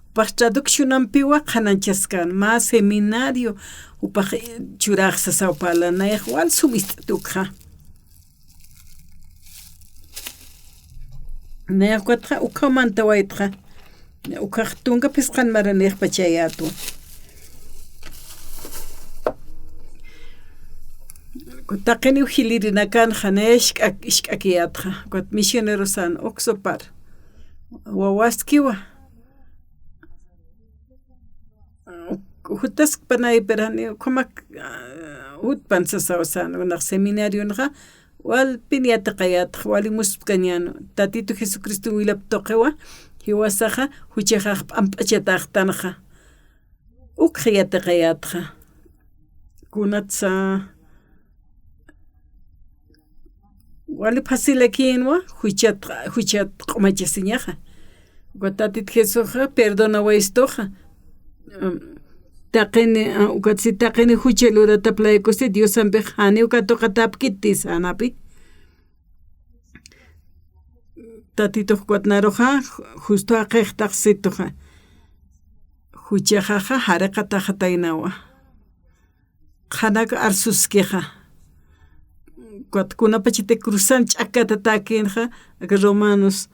Jupax traduccionampiwa qhanañchaskän, mä seminario jupax, eh, churax sasaw parlana, nayax wal sum ist'at ukxa. Nayax ukatxa, ukham mantawaytxa. Ukhax tunka phisqan maranïxpachayätwa. Taqiniw jilïrinakanxa, nayax isk'ak-, isk'akiyätxa. Ukat misionerosan, uksupar. Wawaskiwa. Jutaskpanay, pero jani ukhamak, ah, jutpan sasaw sän, unax seminarionxa, walpin yatiqayätxa, wali muspkañänu. Tatitu Jesucriston wilap tuqiwa, jiwasaxa, juchaxax p'amp'achatäxtanxa. Ukxa yatiqayätxa. Kunatsa, wali facilakïnwa, juchat, juchat q'umachasiñaxa. Ukat Tatit Jesusxa, perdonawayistuxa. Um, taqini, ah, ukat si taqini jucha luratap laykusti, Diosampix janiw katuqatäpkiti sanapi. Tatitux ukat naruxa, justo jaqixtax situxa. Juchaxaxa, jariqataxataynawa. Qhanak arsuskixa. Ukat kunapachati cruzan ch'akkatatäkïnxa, aka Romanos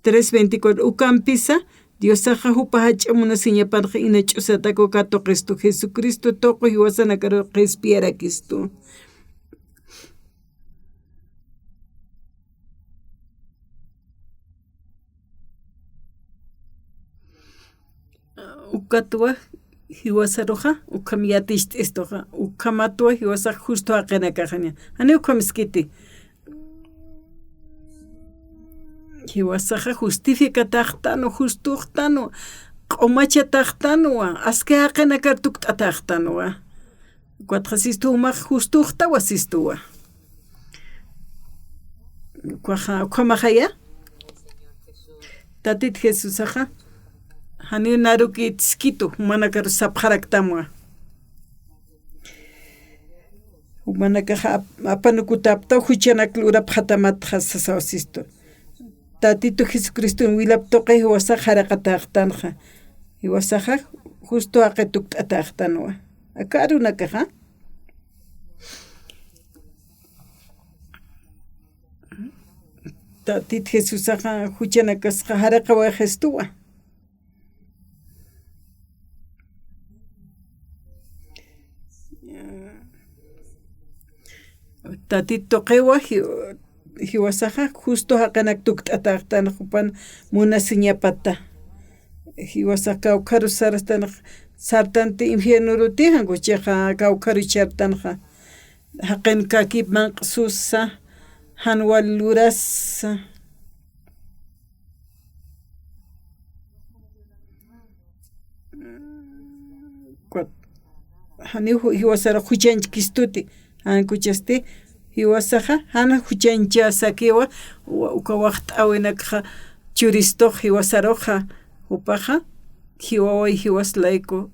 tres veinticuatro, ukampisa, Diosaxa jupa jach'a munasiñapanxa ina ch'usatak uka tuqistu, Jesucristo tuqi jiwasanakaru qhispiyarakistu. Ukatwa jiwasaruxa, ukham yaticht'istuxa, ukhamatwa jiwasax justo jaqinakaxaña. Jani ukham iskiti. Jiwasaxa justificataxtanwa, justuxtanwa, q'umachataxtanwa, aski jaqinakar tukt'ataxtanwa. Ukatxa sistu jumax justuxtawa sistuwa. Ukaxa, ukhamaxaya. Tatit Jesusaxa, janiw narukïtskitu, jumanakar sapxaraktamwa. Jumanakaxa ap-, apanukutäpxtaw juchanak lurapxatamatxa sasaw sistu. Tatitu Jesucriston wilap tuqi jiwasax jariqataxtanxa. Jiwasaxa justo jaqi tukt'ataxtanwa. Aka arunakaxa. Tatit Jesusaxa juchanakasxa jariqawayistuwa. Tatit tuqiwa ji-, jiwasaxa justo jaqinak tukt'ataxtan jupan munasiñapata. Jiwasax kawkharu sarxtanx, sartanti infiernoruti, jan juchaxa kawkharu chhartanxa. Jaqin kakip manq'susa, jan wal lurasa. Janiw ju-, jiwasarux juchañchkistuti, jan kuchasti, jiwasaxa, jan juchañchasakiwa, wa-, uka waxt'äwinakxa churistux jiwasaruxa, jupaxa, jiwaway jiwas layku,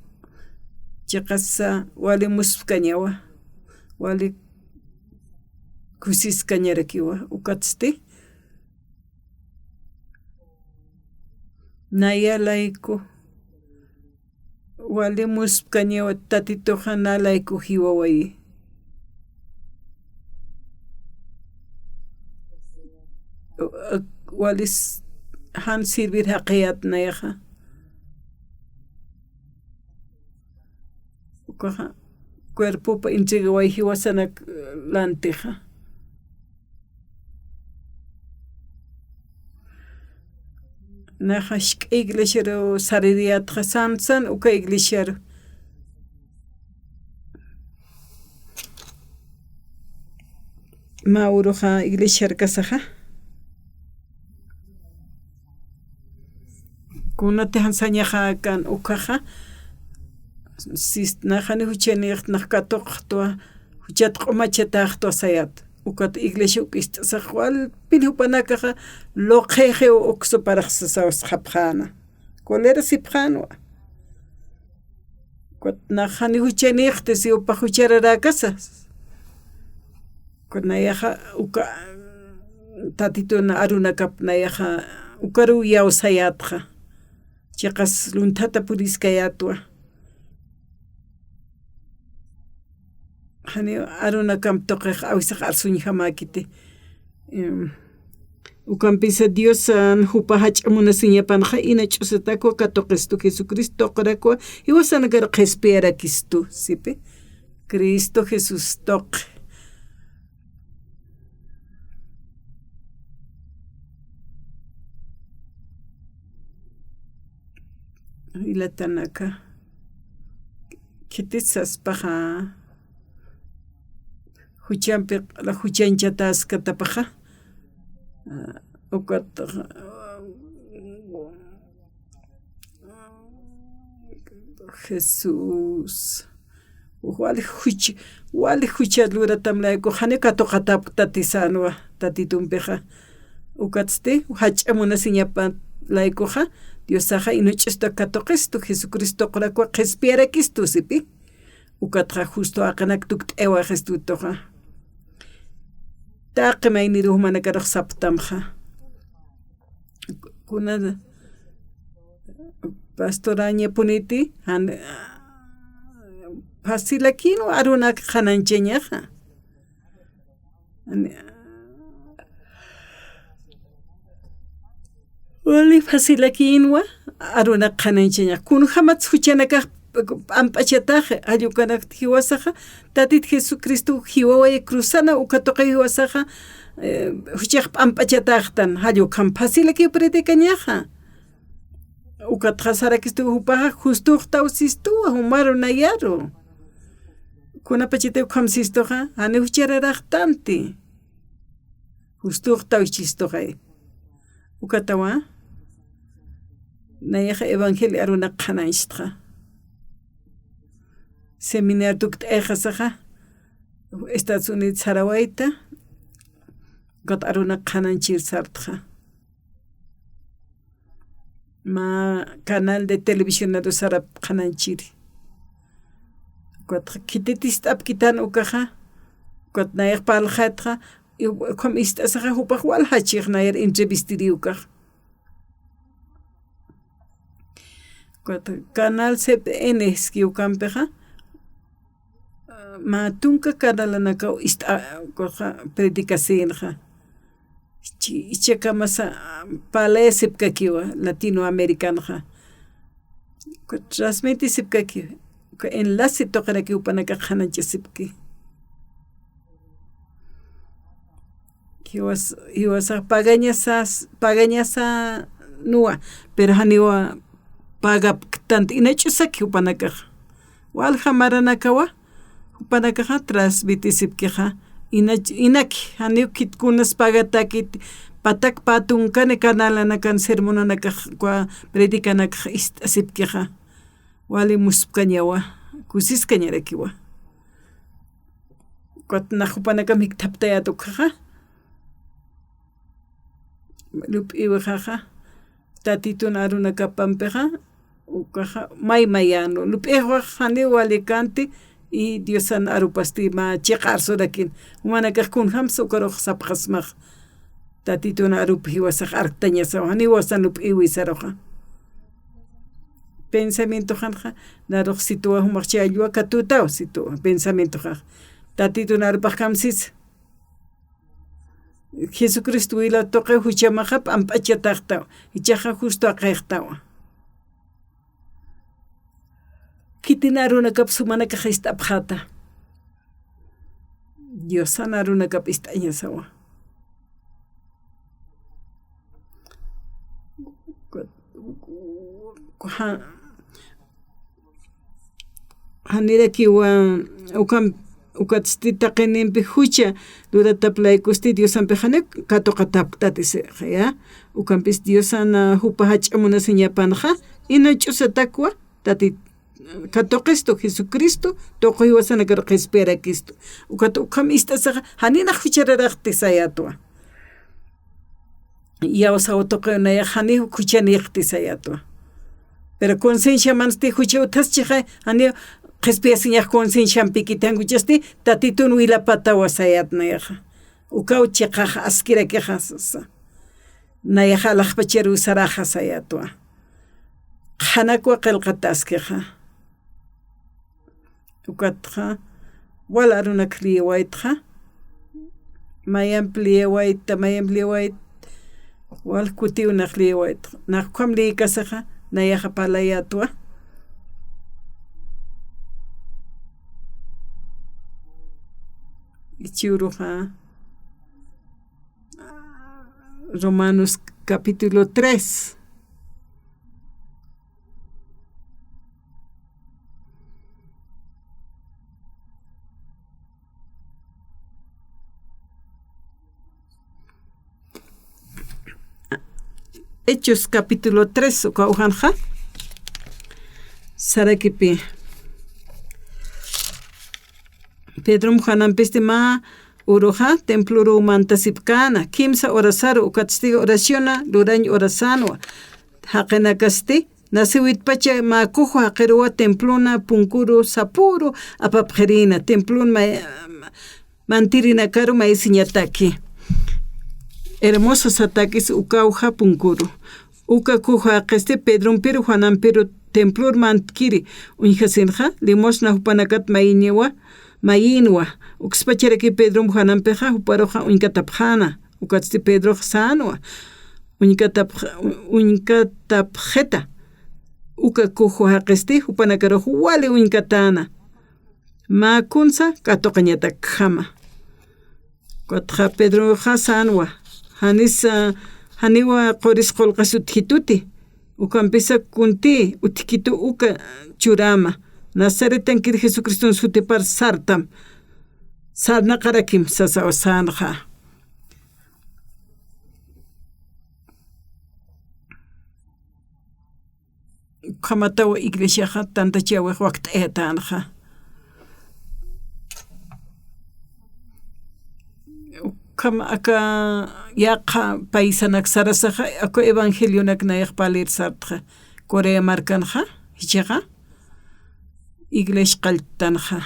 chiqasa, wali muspkañawa, wali kusiskañarakiwa, ukatsti. Naya layku, wali muspkañawa Tatituxa na layku jiwawayi. walis jan servir jaqiyät nayaxa. Ukaxa cuerpopa entregaway jiwasanak lantixa. Naxa jisk'a iglesiaru saririyätxa, san san uka iglesiaru. Mä uruxa iglesiarkasaxa. Kunati jan sañaxäkan ukaxa, sis naxani juchanïxta nax katuqxtwa, juchat q'umachatäxtwa sayät. Ukat iglesia uk ist'asax walpin jupanakaxa, luqxixiw uksu parax sasaw sapxäna. Cólera sipxänwa. Ukat naxani juchanïxti si jupax juchararäkasa. Ukat nayaxa uka Tatitun arunakap nayaxa ukaruw iyawsayätxa. Chiqas lunthata puriskayätwa. Janiw arunakamp tuqix awisax arsuñjamäkiti. Em, ukampisa Diosan jupa jach'a munasiñapanxa ina ch'usatakwa katuqistu Jesucristo tuqirakwa, jiwasanakar qhispiyarakistu, sipi. Cristo Jesús tuqi. Jilatanaka. Khitis saspaxa, juchampi, la juchanchatäskatapaxa, ukat, Jesús. Wali juch-, wali jucha luratam layku, jani katuqatapktati sänwa Tatitumpixa. Ukatsti, jach'a munasiñapan laykuxa, Diosaxa ina ch'usta katuqistu, Jesucristo tuqirakwa qhispiyarakistu sipi. Ukatxa justo aqinak tukt'ayawaxistuxa. Taqi mayniru jumanakarux sapxtamxa. Kuna pastorañapuniti, jan-, facilakïnwa arunak qhanañchañaxa. Wali facilakïnwa arunak qhanañchañax. Kunjämatsa juchanakax p'amp'achataxa, jall ukanakti jiwasaxa, Tatit Jesucristo jiwaway cruzana uka tuqi jiwasaxa, eh, juchax p'amp'achataxtan, jall ukham facilakiw predikañaxa. Ukatxa sarakistu jupaxa, justuxtaw sistuwa, jumaru nayaru. Kunapachati ukham sistuxa, jani juchararaxtanti. Justuxtaw sistuxay. Ukatawa, nayaxa evangelio arunak qhanañchtxa. Seminario tukt'ayxasaxa, Estados Unidos sarawayta, ukat arunak qhanañchir sartxa. Mä canal de televisionaru sarap qhanañchiri. Ukat khitit ist'apkitan ukaxa, ukat nayax parlxätxa, ukham ist'asaxa jupax wal jachix nayar entrevistiri ukax. Ukat canal C B N iski ukampixa, mä tunka canalanakaw ist'a, ukaxa predicasïnxa. Chi-, ichakamasa, parlayasipkakiwa, latinoamericanxa. Transmitisipkakiwa. Enlace tuqiraki jupanakax qhanañchasipki. Jiwas-, jiwasax pagañasas-, pagañasanuwa, pero janiwa pagapktanti, ina ch'usaki jupanakax. Walja maranakawa, jupanakaxa transmitisipkixa, ina-, inaki, janiw khitkunas pagatäkiti, patak pä tunkani canalanakan sermonanakax, uka predicanakax ist'asipkixa. Wali muspkañawa, kusiskañarakiwa. Ukat nax jupanakam jikthaptayät ukkhaxa. Lup'iwixaxa, Tatitun arunakapampixa, ukaxa, may mayänu. Lup'ixwax janiw walikanti, y Diosan arupasti mä chiqa arsurakin. Jumanakax kunjamsa ukarux sapxasmax. Tatitun arup jiwasax arktañasaw, janiw jiwasan lup'iwi saruxa. Pensamientoxanxa, narux situwa jumax challwa katutaw situwa, pensamientoxax. Tatitun arupax kamsisa. Jesucristo wila tuqi juchamaxa p'amp'achataxtawa, jichhaxa justo aqixtawa. Khitin arunakap sumanakax ist'apxäta. Diosan arunakap ist'añasawa. Ja-, janirakiwa ukham, ukatsti taqinimpi jucha luratap laykusti Diosampi janiw katuqatapktati sixa, ya. Ukhampis Diosan, ah, jupa jach'a munasiñapanxa, ina ch'usatakwa, tati katuqistu Jesucristo, tuqi jiwasanakar qhispiyarakistu. Ukat ukham ist'asaxa, janinax juchararaxti sayätwa. Iyawsaw tuqi nayax janiw juchanïxti sayätwa. Pero concienciamansti jucha utjaschixay, janiw qhispiyasiñax concienciampikiti jan juchasti, Tatitun wilapatawa sayät nayaxa. Ukaw chiqax askirakixa sasa. Nayaxa alaxpacharuw saraxa sayätwa. Qhanakwa qillqataskixa. Ukatxa, wal arunak liyawaytxa. Mayamp liyawayta, mayamp liyawayt, wal kutiw nax liyawaytxa. Nax ukham liykasixa, nayaxa parlayätwa. Ichi uruxa. Romanos capítulo tres. Hechos capítulo tres, uka ujanxa. Sarakipi. Pedrom Juanampisti mä uruxa temploruw mantasipkäna, kimsa horasaru, ukatsti oraciona lurañ horasänwa. Jaqinakasti, naciwitpacha mä kuju jaqiruwa templona punkuru sapüru apapxirïna, templon may-, mantirinakaru maysiñataki. Hermosa satakis ukawja punkuru. Uka kuju jaqisti Pedrompiru Juanampiru templor mantkiri uñjasinxa, limosna jupanakat mayniwa, mayinwa. Ukspacharaki Pedrom Juanampixa juparuxa uñkatapxäna. Ukatsti Pedrox sänwa. Uñkatapx-, uñkatapxita. Uka kuju jaqisti jupanakarux wali uñkatäna. Mä kunsa katuqañatakjama. Ukatxa Pedroxa sänwa, janis, ah, janiwa quris qullqas utjkituti, ukampisa kuntï utjkitu uka churäma, Nazaretankir Jesucriston sutipar sartam, sarnaqarakim sasawa sänxa. Ukhamataw iglesiaxa tantachäwix wakt'ayatänxa. Ukham aka yaqha paysanak sarasaxa, aka evangelionak nayax parlir sartxa. Corea markanxa, jichhaxa, iglesia qalltanxa.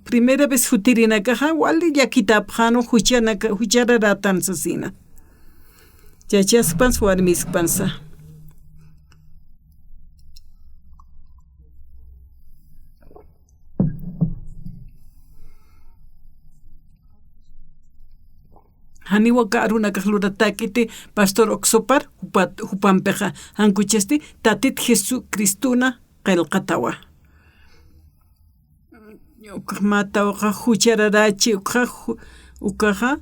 Primera vez jutirinakaxa, wali llakitapxäna, juchanaka, juchararätan sasina. Chachaspansa, warmiskpansa. Janiwa aka arunakax luratäkiti pastor Oxopar, jupat-, jupampixa, jan kuchasti, Tatit Jesucristona qillqatawa. Ukax mä tawaqax juchararächi, ukax ju-, ukaxa,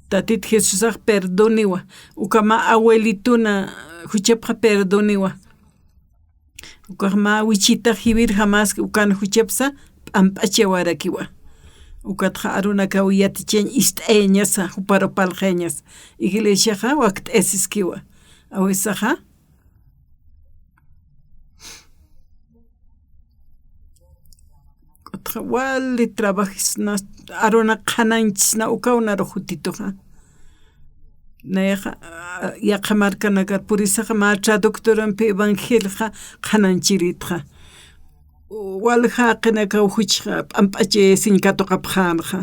Tatit Jesusax perdoniwa, uka mä abuelitona juchapxa perdoniwa. Ukax mä wichitax jiwir jamaski ukan juchapsa p'amp'achawarakiwa. Ukatxa arunakaw yatichañ ist'ayañasa, juparu parlxayañasa. Iglesiaxa wakt'ayasiskiwa. Awisaxa. Ukatxa wali trabajisna, aruna qhanañchisna ukaw naru jutituxa. Nayaxa, ah, yaqha markanakar purisaxa mä traductorampi evangelxa qhanañchiritxa. Walja jaqinakaw juchxa p'amp'achayasiñ katuqapxänxa.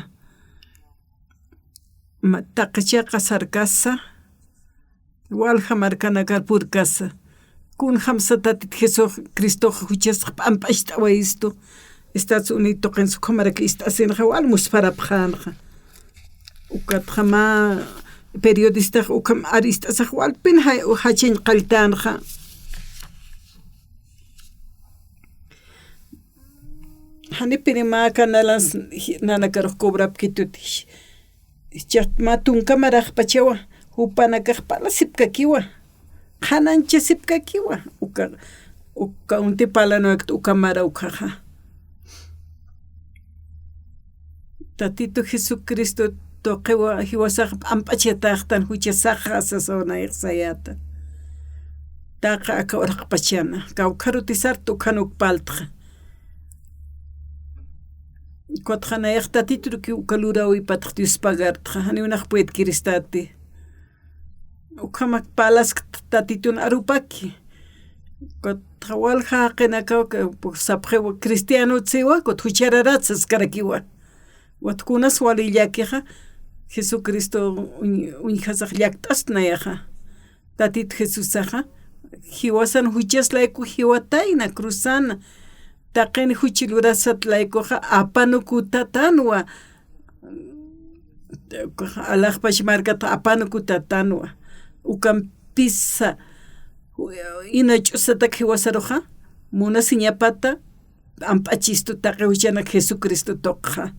Ma-, taqi chiqa sarkasa, walja markanakar purkasa, Kunjamsa Tatit Jesucristox juchasx p'amp'acht'awayistu, Estados Unidos tuqinsa ukhamarak ist'asinxa wal muspharapxänxa. Ukatxa mä periodistax ukham ar ist'asax walpin ja-, jachañ qalltänxa. Janipini mä canalans nanakarux cobrapkitut. Jichhaxt mä tunka maraxpachawa, jupanakax parlasipkakiwa, qhanañchasipkakiwa, uka, uka uñti parlanwaykt uka mara ukkhaxa. Tatitu Jesucristo tuqiwa jiwasax p'amp'achatäxtan juchasaxa sasaw nayax sayäta. Taqi aka uraqpachana, kawkharuti sarta ukhan uk parltxa. Ukatxa nayax Tatiturukiw uka luräwipatx Dios pagartxa, janiw nax puedkiristati. Ukhamak parlaskta Tatitun arupaki. Ukatxa walja jaqinakaw, sapxiwa cristianotsiwa, ukat juchararat saskarakiwa. Ukat kunas wali llakixa, Jesucristo uñ-, uñjasax llakt'ast nayaxa. Tatit Jesusaxa, jiwasan juchas layku jiwatayna, cruzana, taqin juch lurasat laykuxa, apanukutätanwa, alaxpach markatxa apanukutätanwa, ukampisa, ina ch'usatak jiwasaruxa, munasiñapata, p'amp'achistu taqi juchanak Jesucristo tuqxa.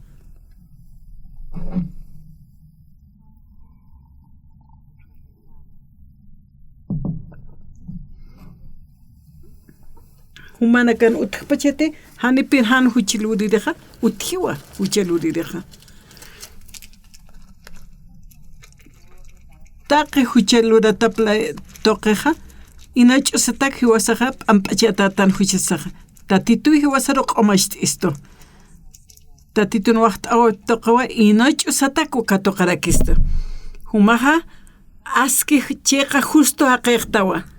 Jumanakan utjpachati, janipin jan juch luririxa, utjiwa jucha luririxa. Taqi jucha luratap lay tuqixa, ina ch'usatak jiwasaxa p'amp'achatätan juchasaxa. Tatituw jiwasaru q'umacht'istu. Tatitun waxt'aw tuqiwa, ina ch'usatak uka tuqarakistu. Jumaxa, aski chiqa justo jaqïxtawa.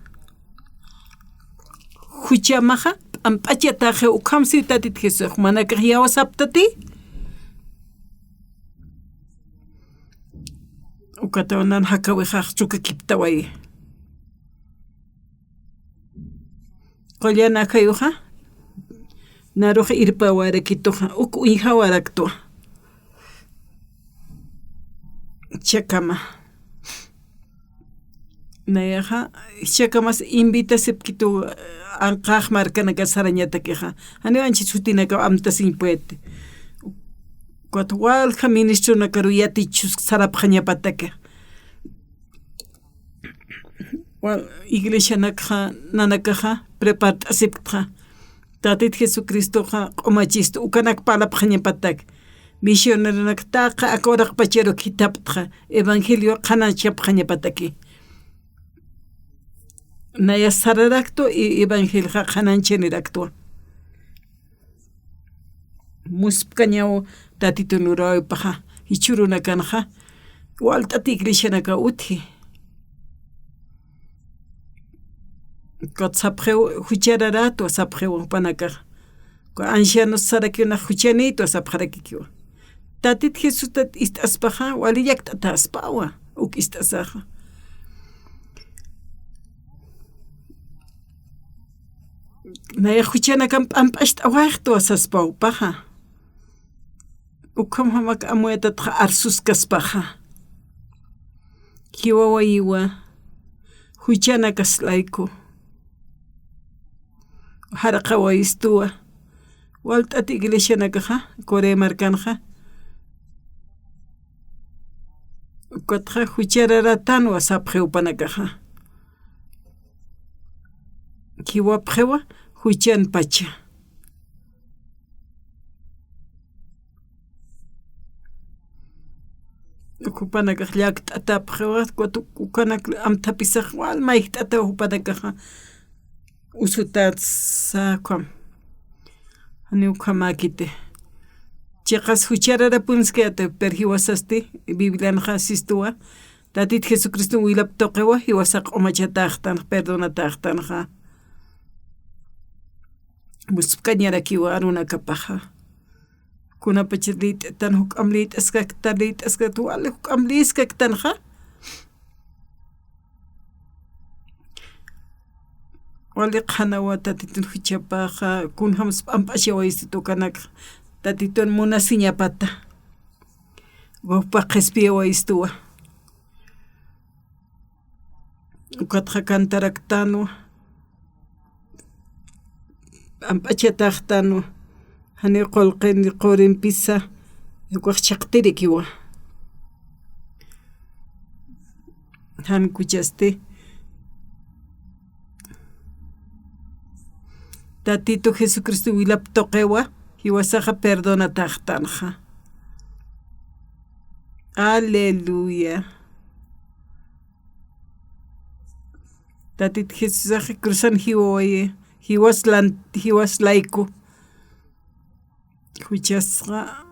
Juchamaxa, p'amp'achatäxi ukham siw Tatit Jesús, jumanakax iyawsaptati. Ukataw nan jakawixax chukakiptawayi. Qullan ajayuxa, narux irpawarakituxa, uk uñjawaraktwa. Jichhakama. Nayaxa, jichhakamas invitasipkitu, anqax markanaka sarañatakixa. Janiw anchhit sutinakaw amtasiñ puedti. Ukat walja ministronakaru yatichus sarapxañapataki. Wal, iglesianakxa, nanakaxa, prepart'asipktxa. Tatit Jesucristoxa q'umachistu, ukanak parlapxañapatak. Misioneronak taqi aka uraqpacharu khithaptxa, evangelio qhanañchapxañapataki. Naya sararaktwa, i-, evangelioxa qhanañchaniraktwa. Muspkañaw Tatitun luräwipaxa, jichhürunakanxa, walt'at iglesianakaw utji. Ukat sapxiw juchararätwa sapxiw jupanakax. Uka ancianos sarakiw nax juchanïtwa sapxarakikiwa. Tatit Jesustat ist'aspaxa, wali llakt'atäspawa, uk ist'asaxa. Nayax juchanakan p'amp'acht'awayxtwa saspaw jupaxa. Ukham jamak amuyatatxa arsuskaspaxa. Jiwawayiwa, juchanakas layku. Jaraqawayistuwa. Walt'at iglesianakaxa, Corea markanxa. Ukatxa juchararätanwa sapxi jupanakaxa. Jiwapxiwa juchanpacha. Jupanakax llakt'atapxiwa, ukat ukanak amthapisax wal mayjt'ataw jupanakaxa. Usutätsa ukham. Janiw ukhamäkiti. Chiqas juchararapunskayäti, pero jiwasasti, Biblianxa sistuwa, Tatit Jesucriston wilap tuqiwa, jiwasa q'umachatäxtanxa, perdonatäxtanxa. Muspkañarakiwa arunakapaxa. Kunapachat liyt'atan, juk'am liyt'askaktan, liyt'askaktan, wali juk'am liyskaktanxa. Wali qhanawa Tatitun juchapaxa, kunjams p'amp'achawayistu ukanakxa. Tatitun munasiñapata. Wawpa qhispiyawayistuwa. Ukatxa cantaraktanwa. P'amp'achataxtanwa. Janiw qullqin qurimpisa, ukax chhaqtirikiwa. Jan kuchasti. Tatitu Jesucristo wilap tuqiwa, jiwasaxa perdonataxtanxa. Aleluya. Tatit Jesusaxa cruzan jiwawayi, jiwas lan-, jiwas layku. Juchasqa,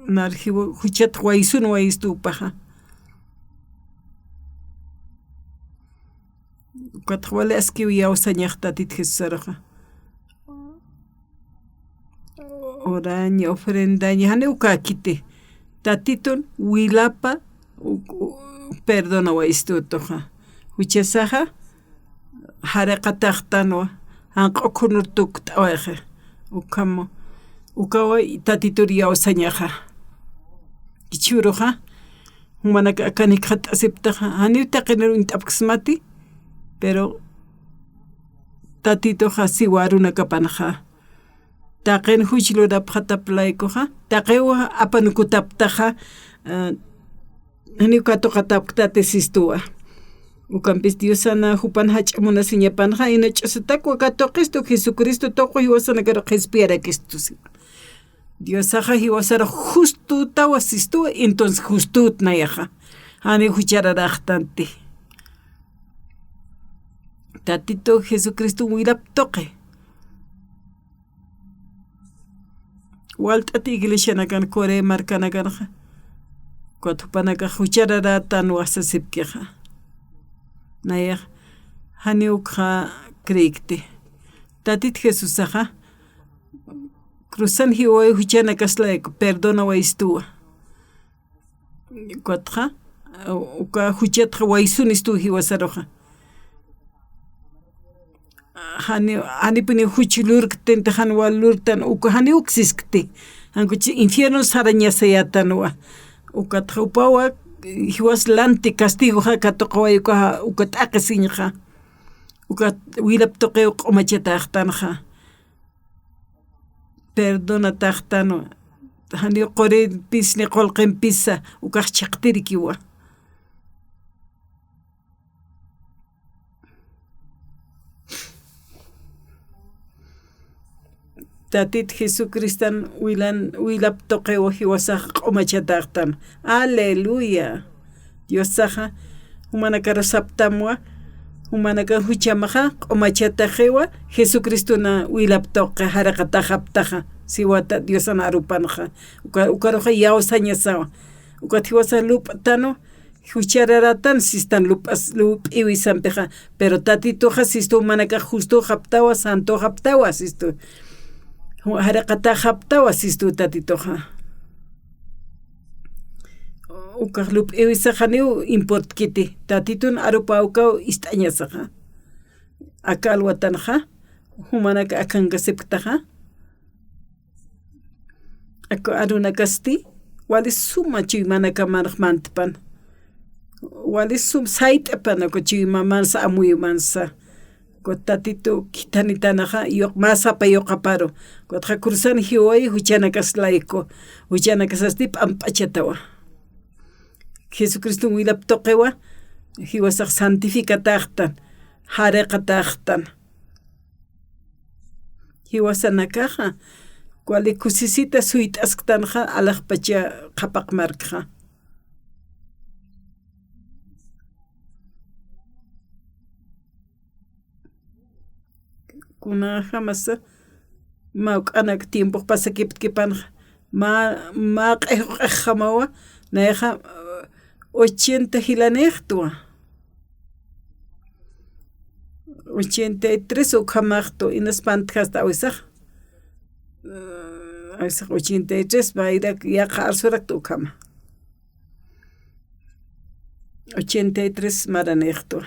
nar jiwa-, juchat waysun wayistupaxa. Ukatxa wali askiw iyawsañax Tatit Jesusaruxa. Oraña, ofrendaña, jani uka kiti. Tatitun wilapa, u-, u-, perdona wayistutuxa. Juchasaxa, jariqataxtanwa, janq'u khunur tukt'awayxi. Ukham, ukawa Tatitur iyawsañaxa. Jichhüruxa, jumanaka akan jikxatt'asiptaxa, janiw taqinir uñt'apksmati, pero Tatituxa siwa arunakapanxa. Taqin juch lurapxatap laykuxa, taqiw apanukutaptaxa, eh, janiw katuqatapktati sistuwa. Ukampis Diosana jupan jach'a munasiñapanxa, ina ch'usatakwa katuqistu Jesucristo tuqi jiwasanakaru qhispiyarakistu siwa. Diosaxa jiwasarux justutawa sistuwa, entonces justut nayaxa. Janiw juchararaxtanti. Tatitu Jesucristo wilap tuqi. Walt'at iglesianakan, Corea markanakanxa, ukat jupanakax juchararätanwa sasipkixa. Nayax, janiw ukxa creekti. Tatit Jesusaxa, cruzan jiwawayi juchanakaslayku, perdonawayistuwa. Ukatxa, uka juchatxa waysunistu jiwasaruxa. Jani, janipuni juch lurktinti, jan wal lurtan, uka jani uksiskti. Jan kuchi infierno sarañasayätanwa. Ukatxa upawa, jiwas lanti castigoxa katuqaway uka, uka t'aqhisiñxa. Uka wilap tuqiw q'umachataxtanxa. Perdonataxtanwa. Janiw qurimpis ni qullqimpisa, ukax chhaqtirikiwa. Tatit Jesucristan wilan, wilap tuqiw jiwasax q'umachataxtan. Aleluya. Diosaxa, jumanakaru saptamwa, jumanaka juchamaxa, q'umachataxiwa, Jesucristona wilap tuqi jariqataxaptaxa, siwata Diosan arupanxa, uka, ukaruxa iyawsañasawa, ukat jiwasa lup'tanwa, juchararatan sistan lup'as, lup'iwisampixa, pero Tatituxa sistu jumanakax justuxaptawa, santuxaptawa sistu. Ju-, jariqataxaptawa sistu Tatituxa. Ukax lup'iwisax janiw importkiti, Tatitun arupäwkaw ist'añasaxa. Aka alwatanxa, jumanaka akankasipktaxa. Aka arunakasti, wali suma chuymanakamanx mantpan. Wali sum sayt'apan aka chuymamansa, amuyumansa. Ukat Tatitu khithanitanaxa, yuq-, mä sapa yuqaparu. Ukatxa cruzan jiwawayi juchanakas layku. Juchanakasasti p'amp'achatawa. Jesucriston wilap tuqiwa, jiwasax santificataxtan, jariqataxtan. Jiwasanakaxa, wali kusisita suyt'asktanxa, alaxpacha qhapaq markxa. Kunjamasa, mä juk'anak tiempox pasakiptkipanxa, mä, mä q'ix juk'axjamawa, nayaxa, ochenta jilanïxtwa. Ochenta y tres ukhamaxtu, inas pantjasta awisax. Awisax ochenta y tres, bayrak yaqha arsuraktu ukhama. Ochenta y tres maranïxtwa.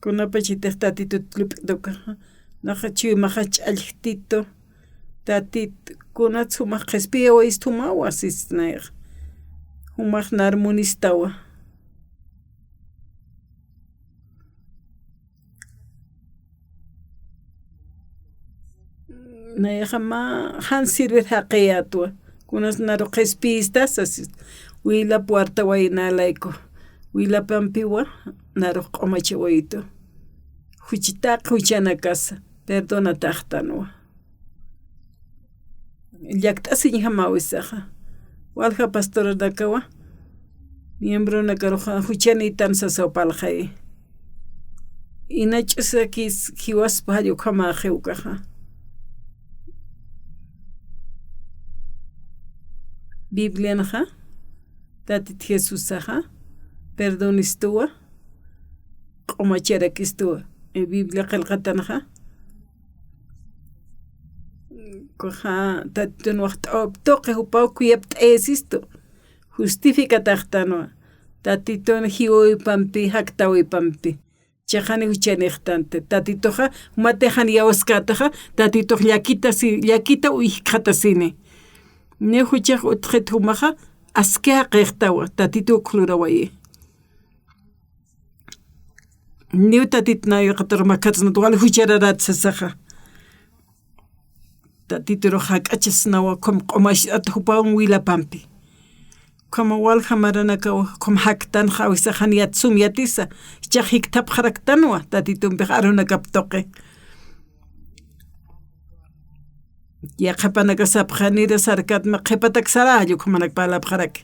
Kunapachatix Tatitut lup'itukaxa, naxa chuymaxa ch'allxtitu, Tatit, kunats jumax qhispiyawayistu jumawa, sisnayxa. Jumax narmunistawa. Nayaxa mä jan sirvir jaqiyätwa. Kunas naru qhispiyista sasis. Wilap wartawayna layku. Wilapampiwa narux q'umachawayitu. Juchitaq juchanakasa perdonataxtanwa. Llakt'asiñjamawisaxa. Walja pastoranakawa, miembronakaruxa juchanïtan sasaw parlxayi. Inach'usakis jiwaspa jall ukhamaxi ukaxa. Biblianxa, Tatit Jesusaxa perdonistuwa, q'umacharakistuwa. E, Biblia qillqatanxa, kuxa Tatitun waxt'awap tuqi jupaw kuyapt'ayasistu. Justificataxtanwa. Tatitun jiwawipampi, jaktawipampi. Chiqani juchanïxtanti. Tatituxa, jumatix jan iyawskätaxa, Tatitux llakita si, llakita uy jikxatasini. Ni juchax utjxit jumaxa, aski jaqïxtawa, Tatitu uk lurawayi. Niw Tatit nayraqatur makhatsnat wal juchararat sasaxa. Tatiturux jak'achasnawa, ukham q'umacht'at jupawan wilapampi. Ukham walja maranakawa, ukham jaktanxa, awisax jan yat sum yatisa, jichhax jikthapxaraktanwa, Tatitumpix arunakap tuqi. Yaqhipanaka sapxanira sarkatma qhipatak saralla, ukhamanak parlapxaraki.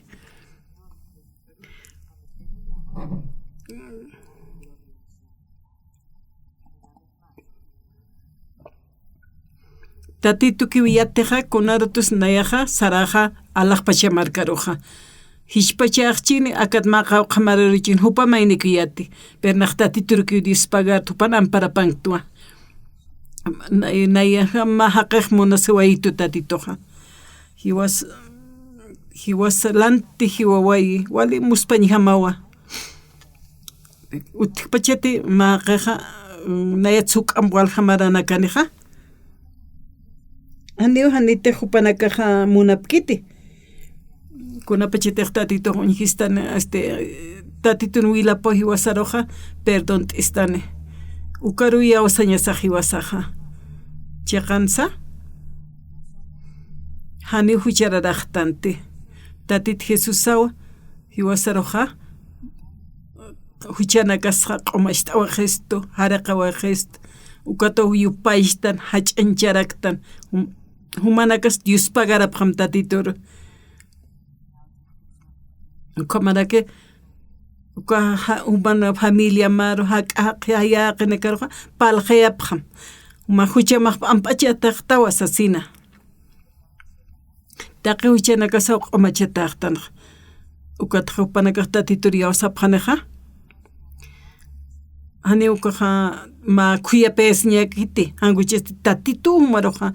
Tatitukiw yatixa, kunarutus nayaxa, saraxa, alaxpacha markaruxa. Jichpachaxchini, akat mä qawqha mararuchini, jupa maynikiw yati. Pero nax Tatiturukiw Dios pagarta, jupan amparapanktwa. Nay-, nayaxa mä jaqix munasiwayitu Tatituxa. Jiwas, jiwas lanti jiwawayi, wali muspañjamawa. Utjpachati mä jaqixa, mm, nayat suk'amp walja maranakanixa. Janiw janitix jupanakaxa munapkiti. Kunapachatix Tatitux uñjistani, este, Tatitun wilapaw jiwasaruxa, perdont'istani. Ukaruw iyawsañasax jiwasaxa. Chiqansa, janiw juchararaxtanti. Tatit Jesusaw jiwasaruxa, juchanakasxa q'umacht'awaxistu, jariqawaxistu, ukataw yupaychtan, jach'añcharaktan, jum-, jumanakas Dios pagarapxam Tatituru. Ukhamaraki, uka ja-, juman familia maru, jak'a, jaqi, jayaqinakaruxa, parlxayapxam. Juma juchamax p'amp'achataxtawa sasina. Taqi juchanakasaw q'umachataxtanxa. Ukatxa jupanakax Tatitur iyawsapxanixa. Janiw ukaxa mä khuyapayasiñäkiti, jan juchasti Tatitu jumaruxa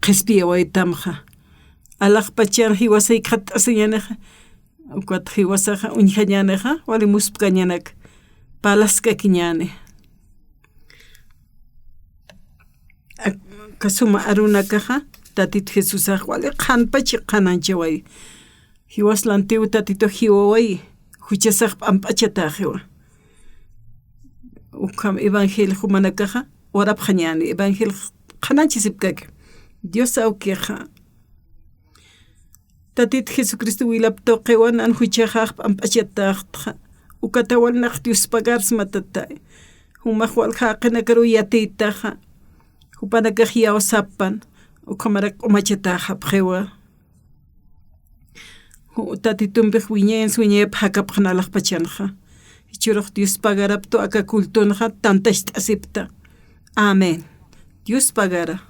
qhispiyawaytamxa. Alaxpachan jiwasa jikxatt'asiñänixa. Ukat jiwasaxa uñjañänixa, wali muspkañanak, parlaskakiñäni. Ak-, aka suma arunakaxa, Tatit Jesusax wali qhanpach qhanañchawayi. Jiwas lantiw Tatitux jiwawayi, juchasax p'amp'achataxiwa. Ukham evangelio jumanakaxa, urapxañäni, evangelio qhanañchasipkaki. Dios awkixa. Tatit Jesucristo wilap tuqiwa nan juchaxax p'amp'achataxtxa. Ukataw wal nax Dios pagarsmatatay. Jumax walja jaqinakaruw yatiytaxa. Jupanakax iyawsapan. Ukhamarak q'umachataxapxiwa. Ju-, Tatitumpix wiñayansa wiñayap jakapxan alaxpachanxa. Jichhürux Dios pagaraptu aka cultonxa tantacht'asipta. Amén. Dios pagara.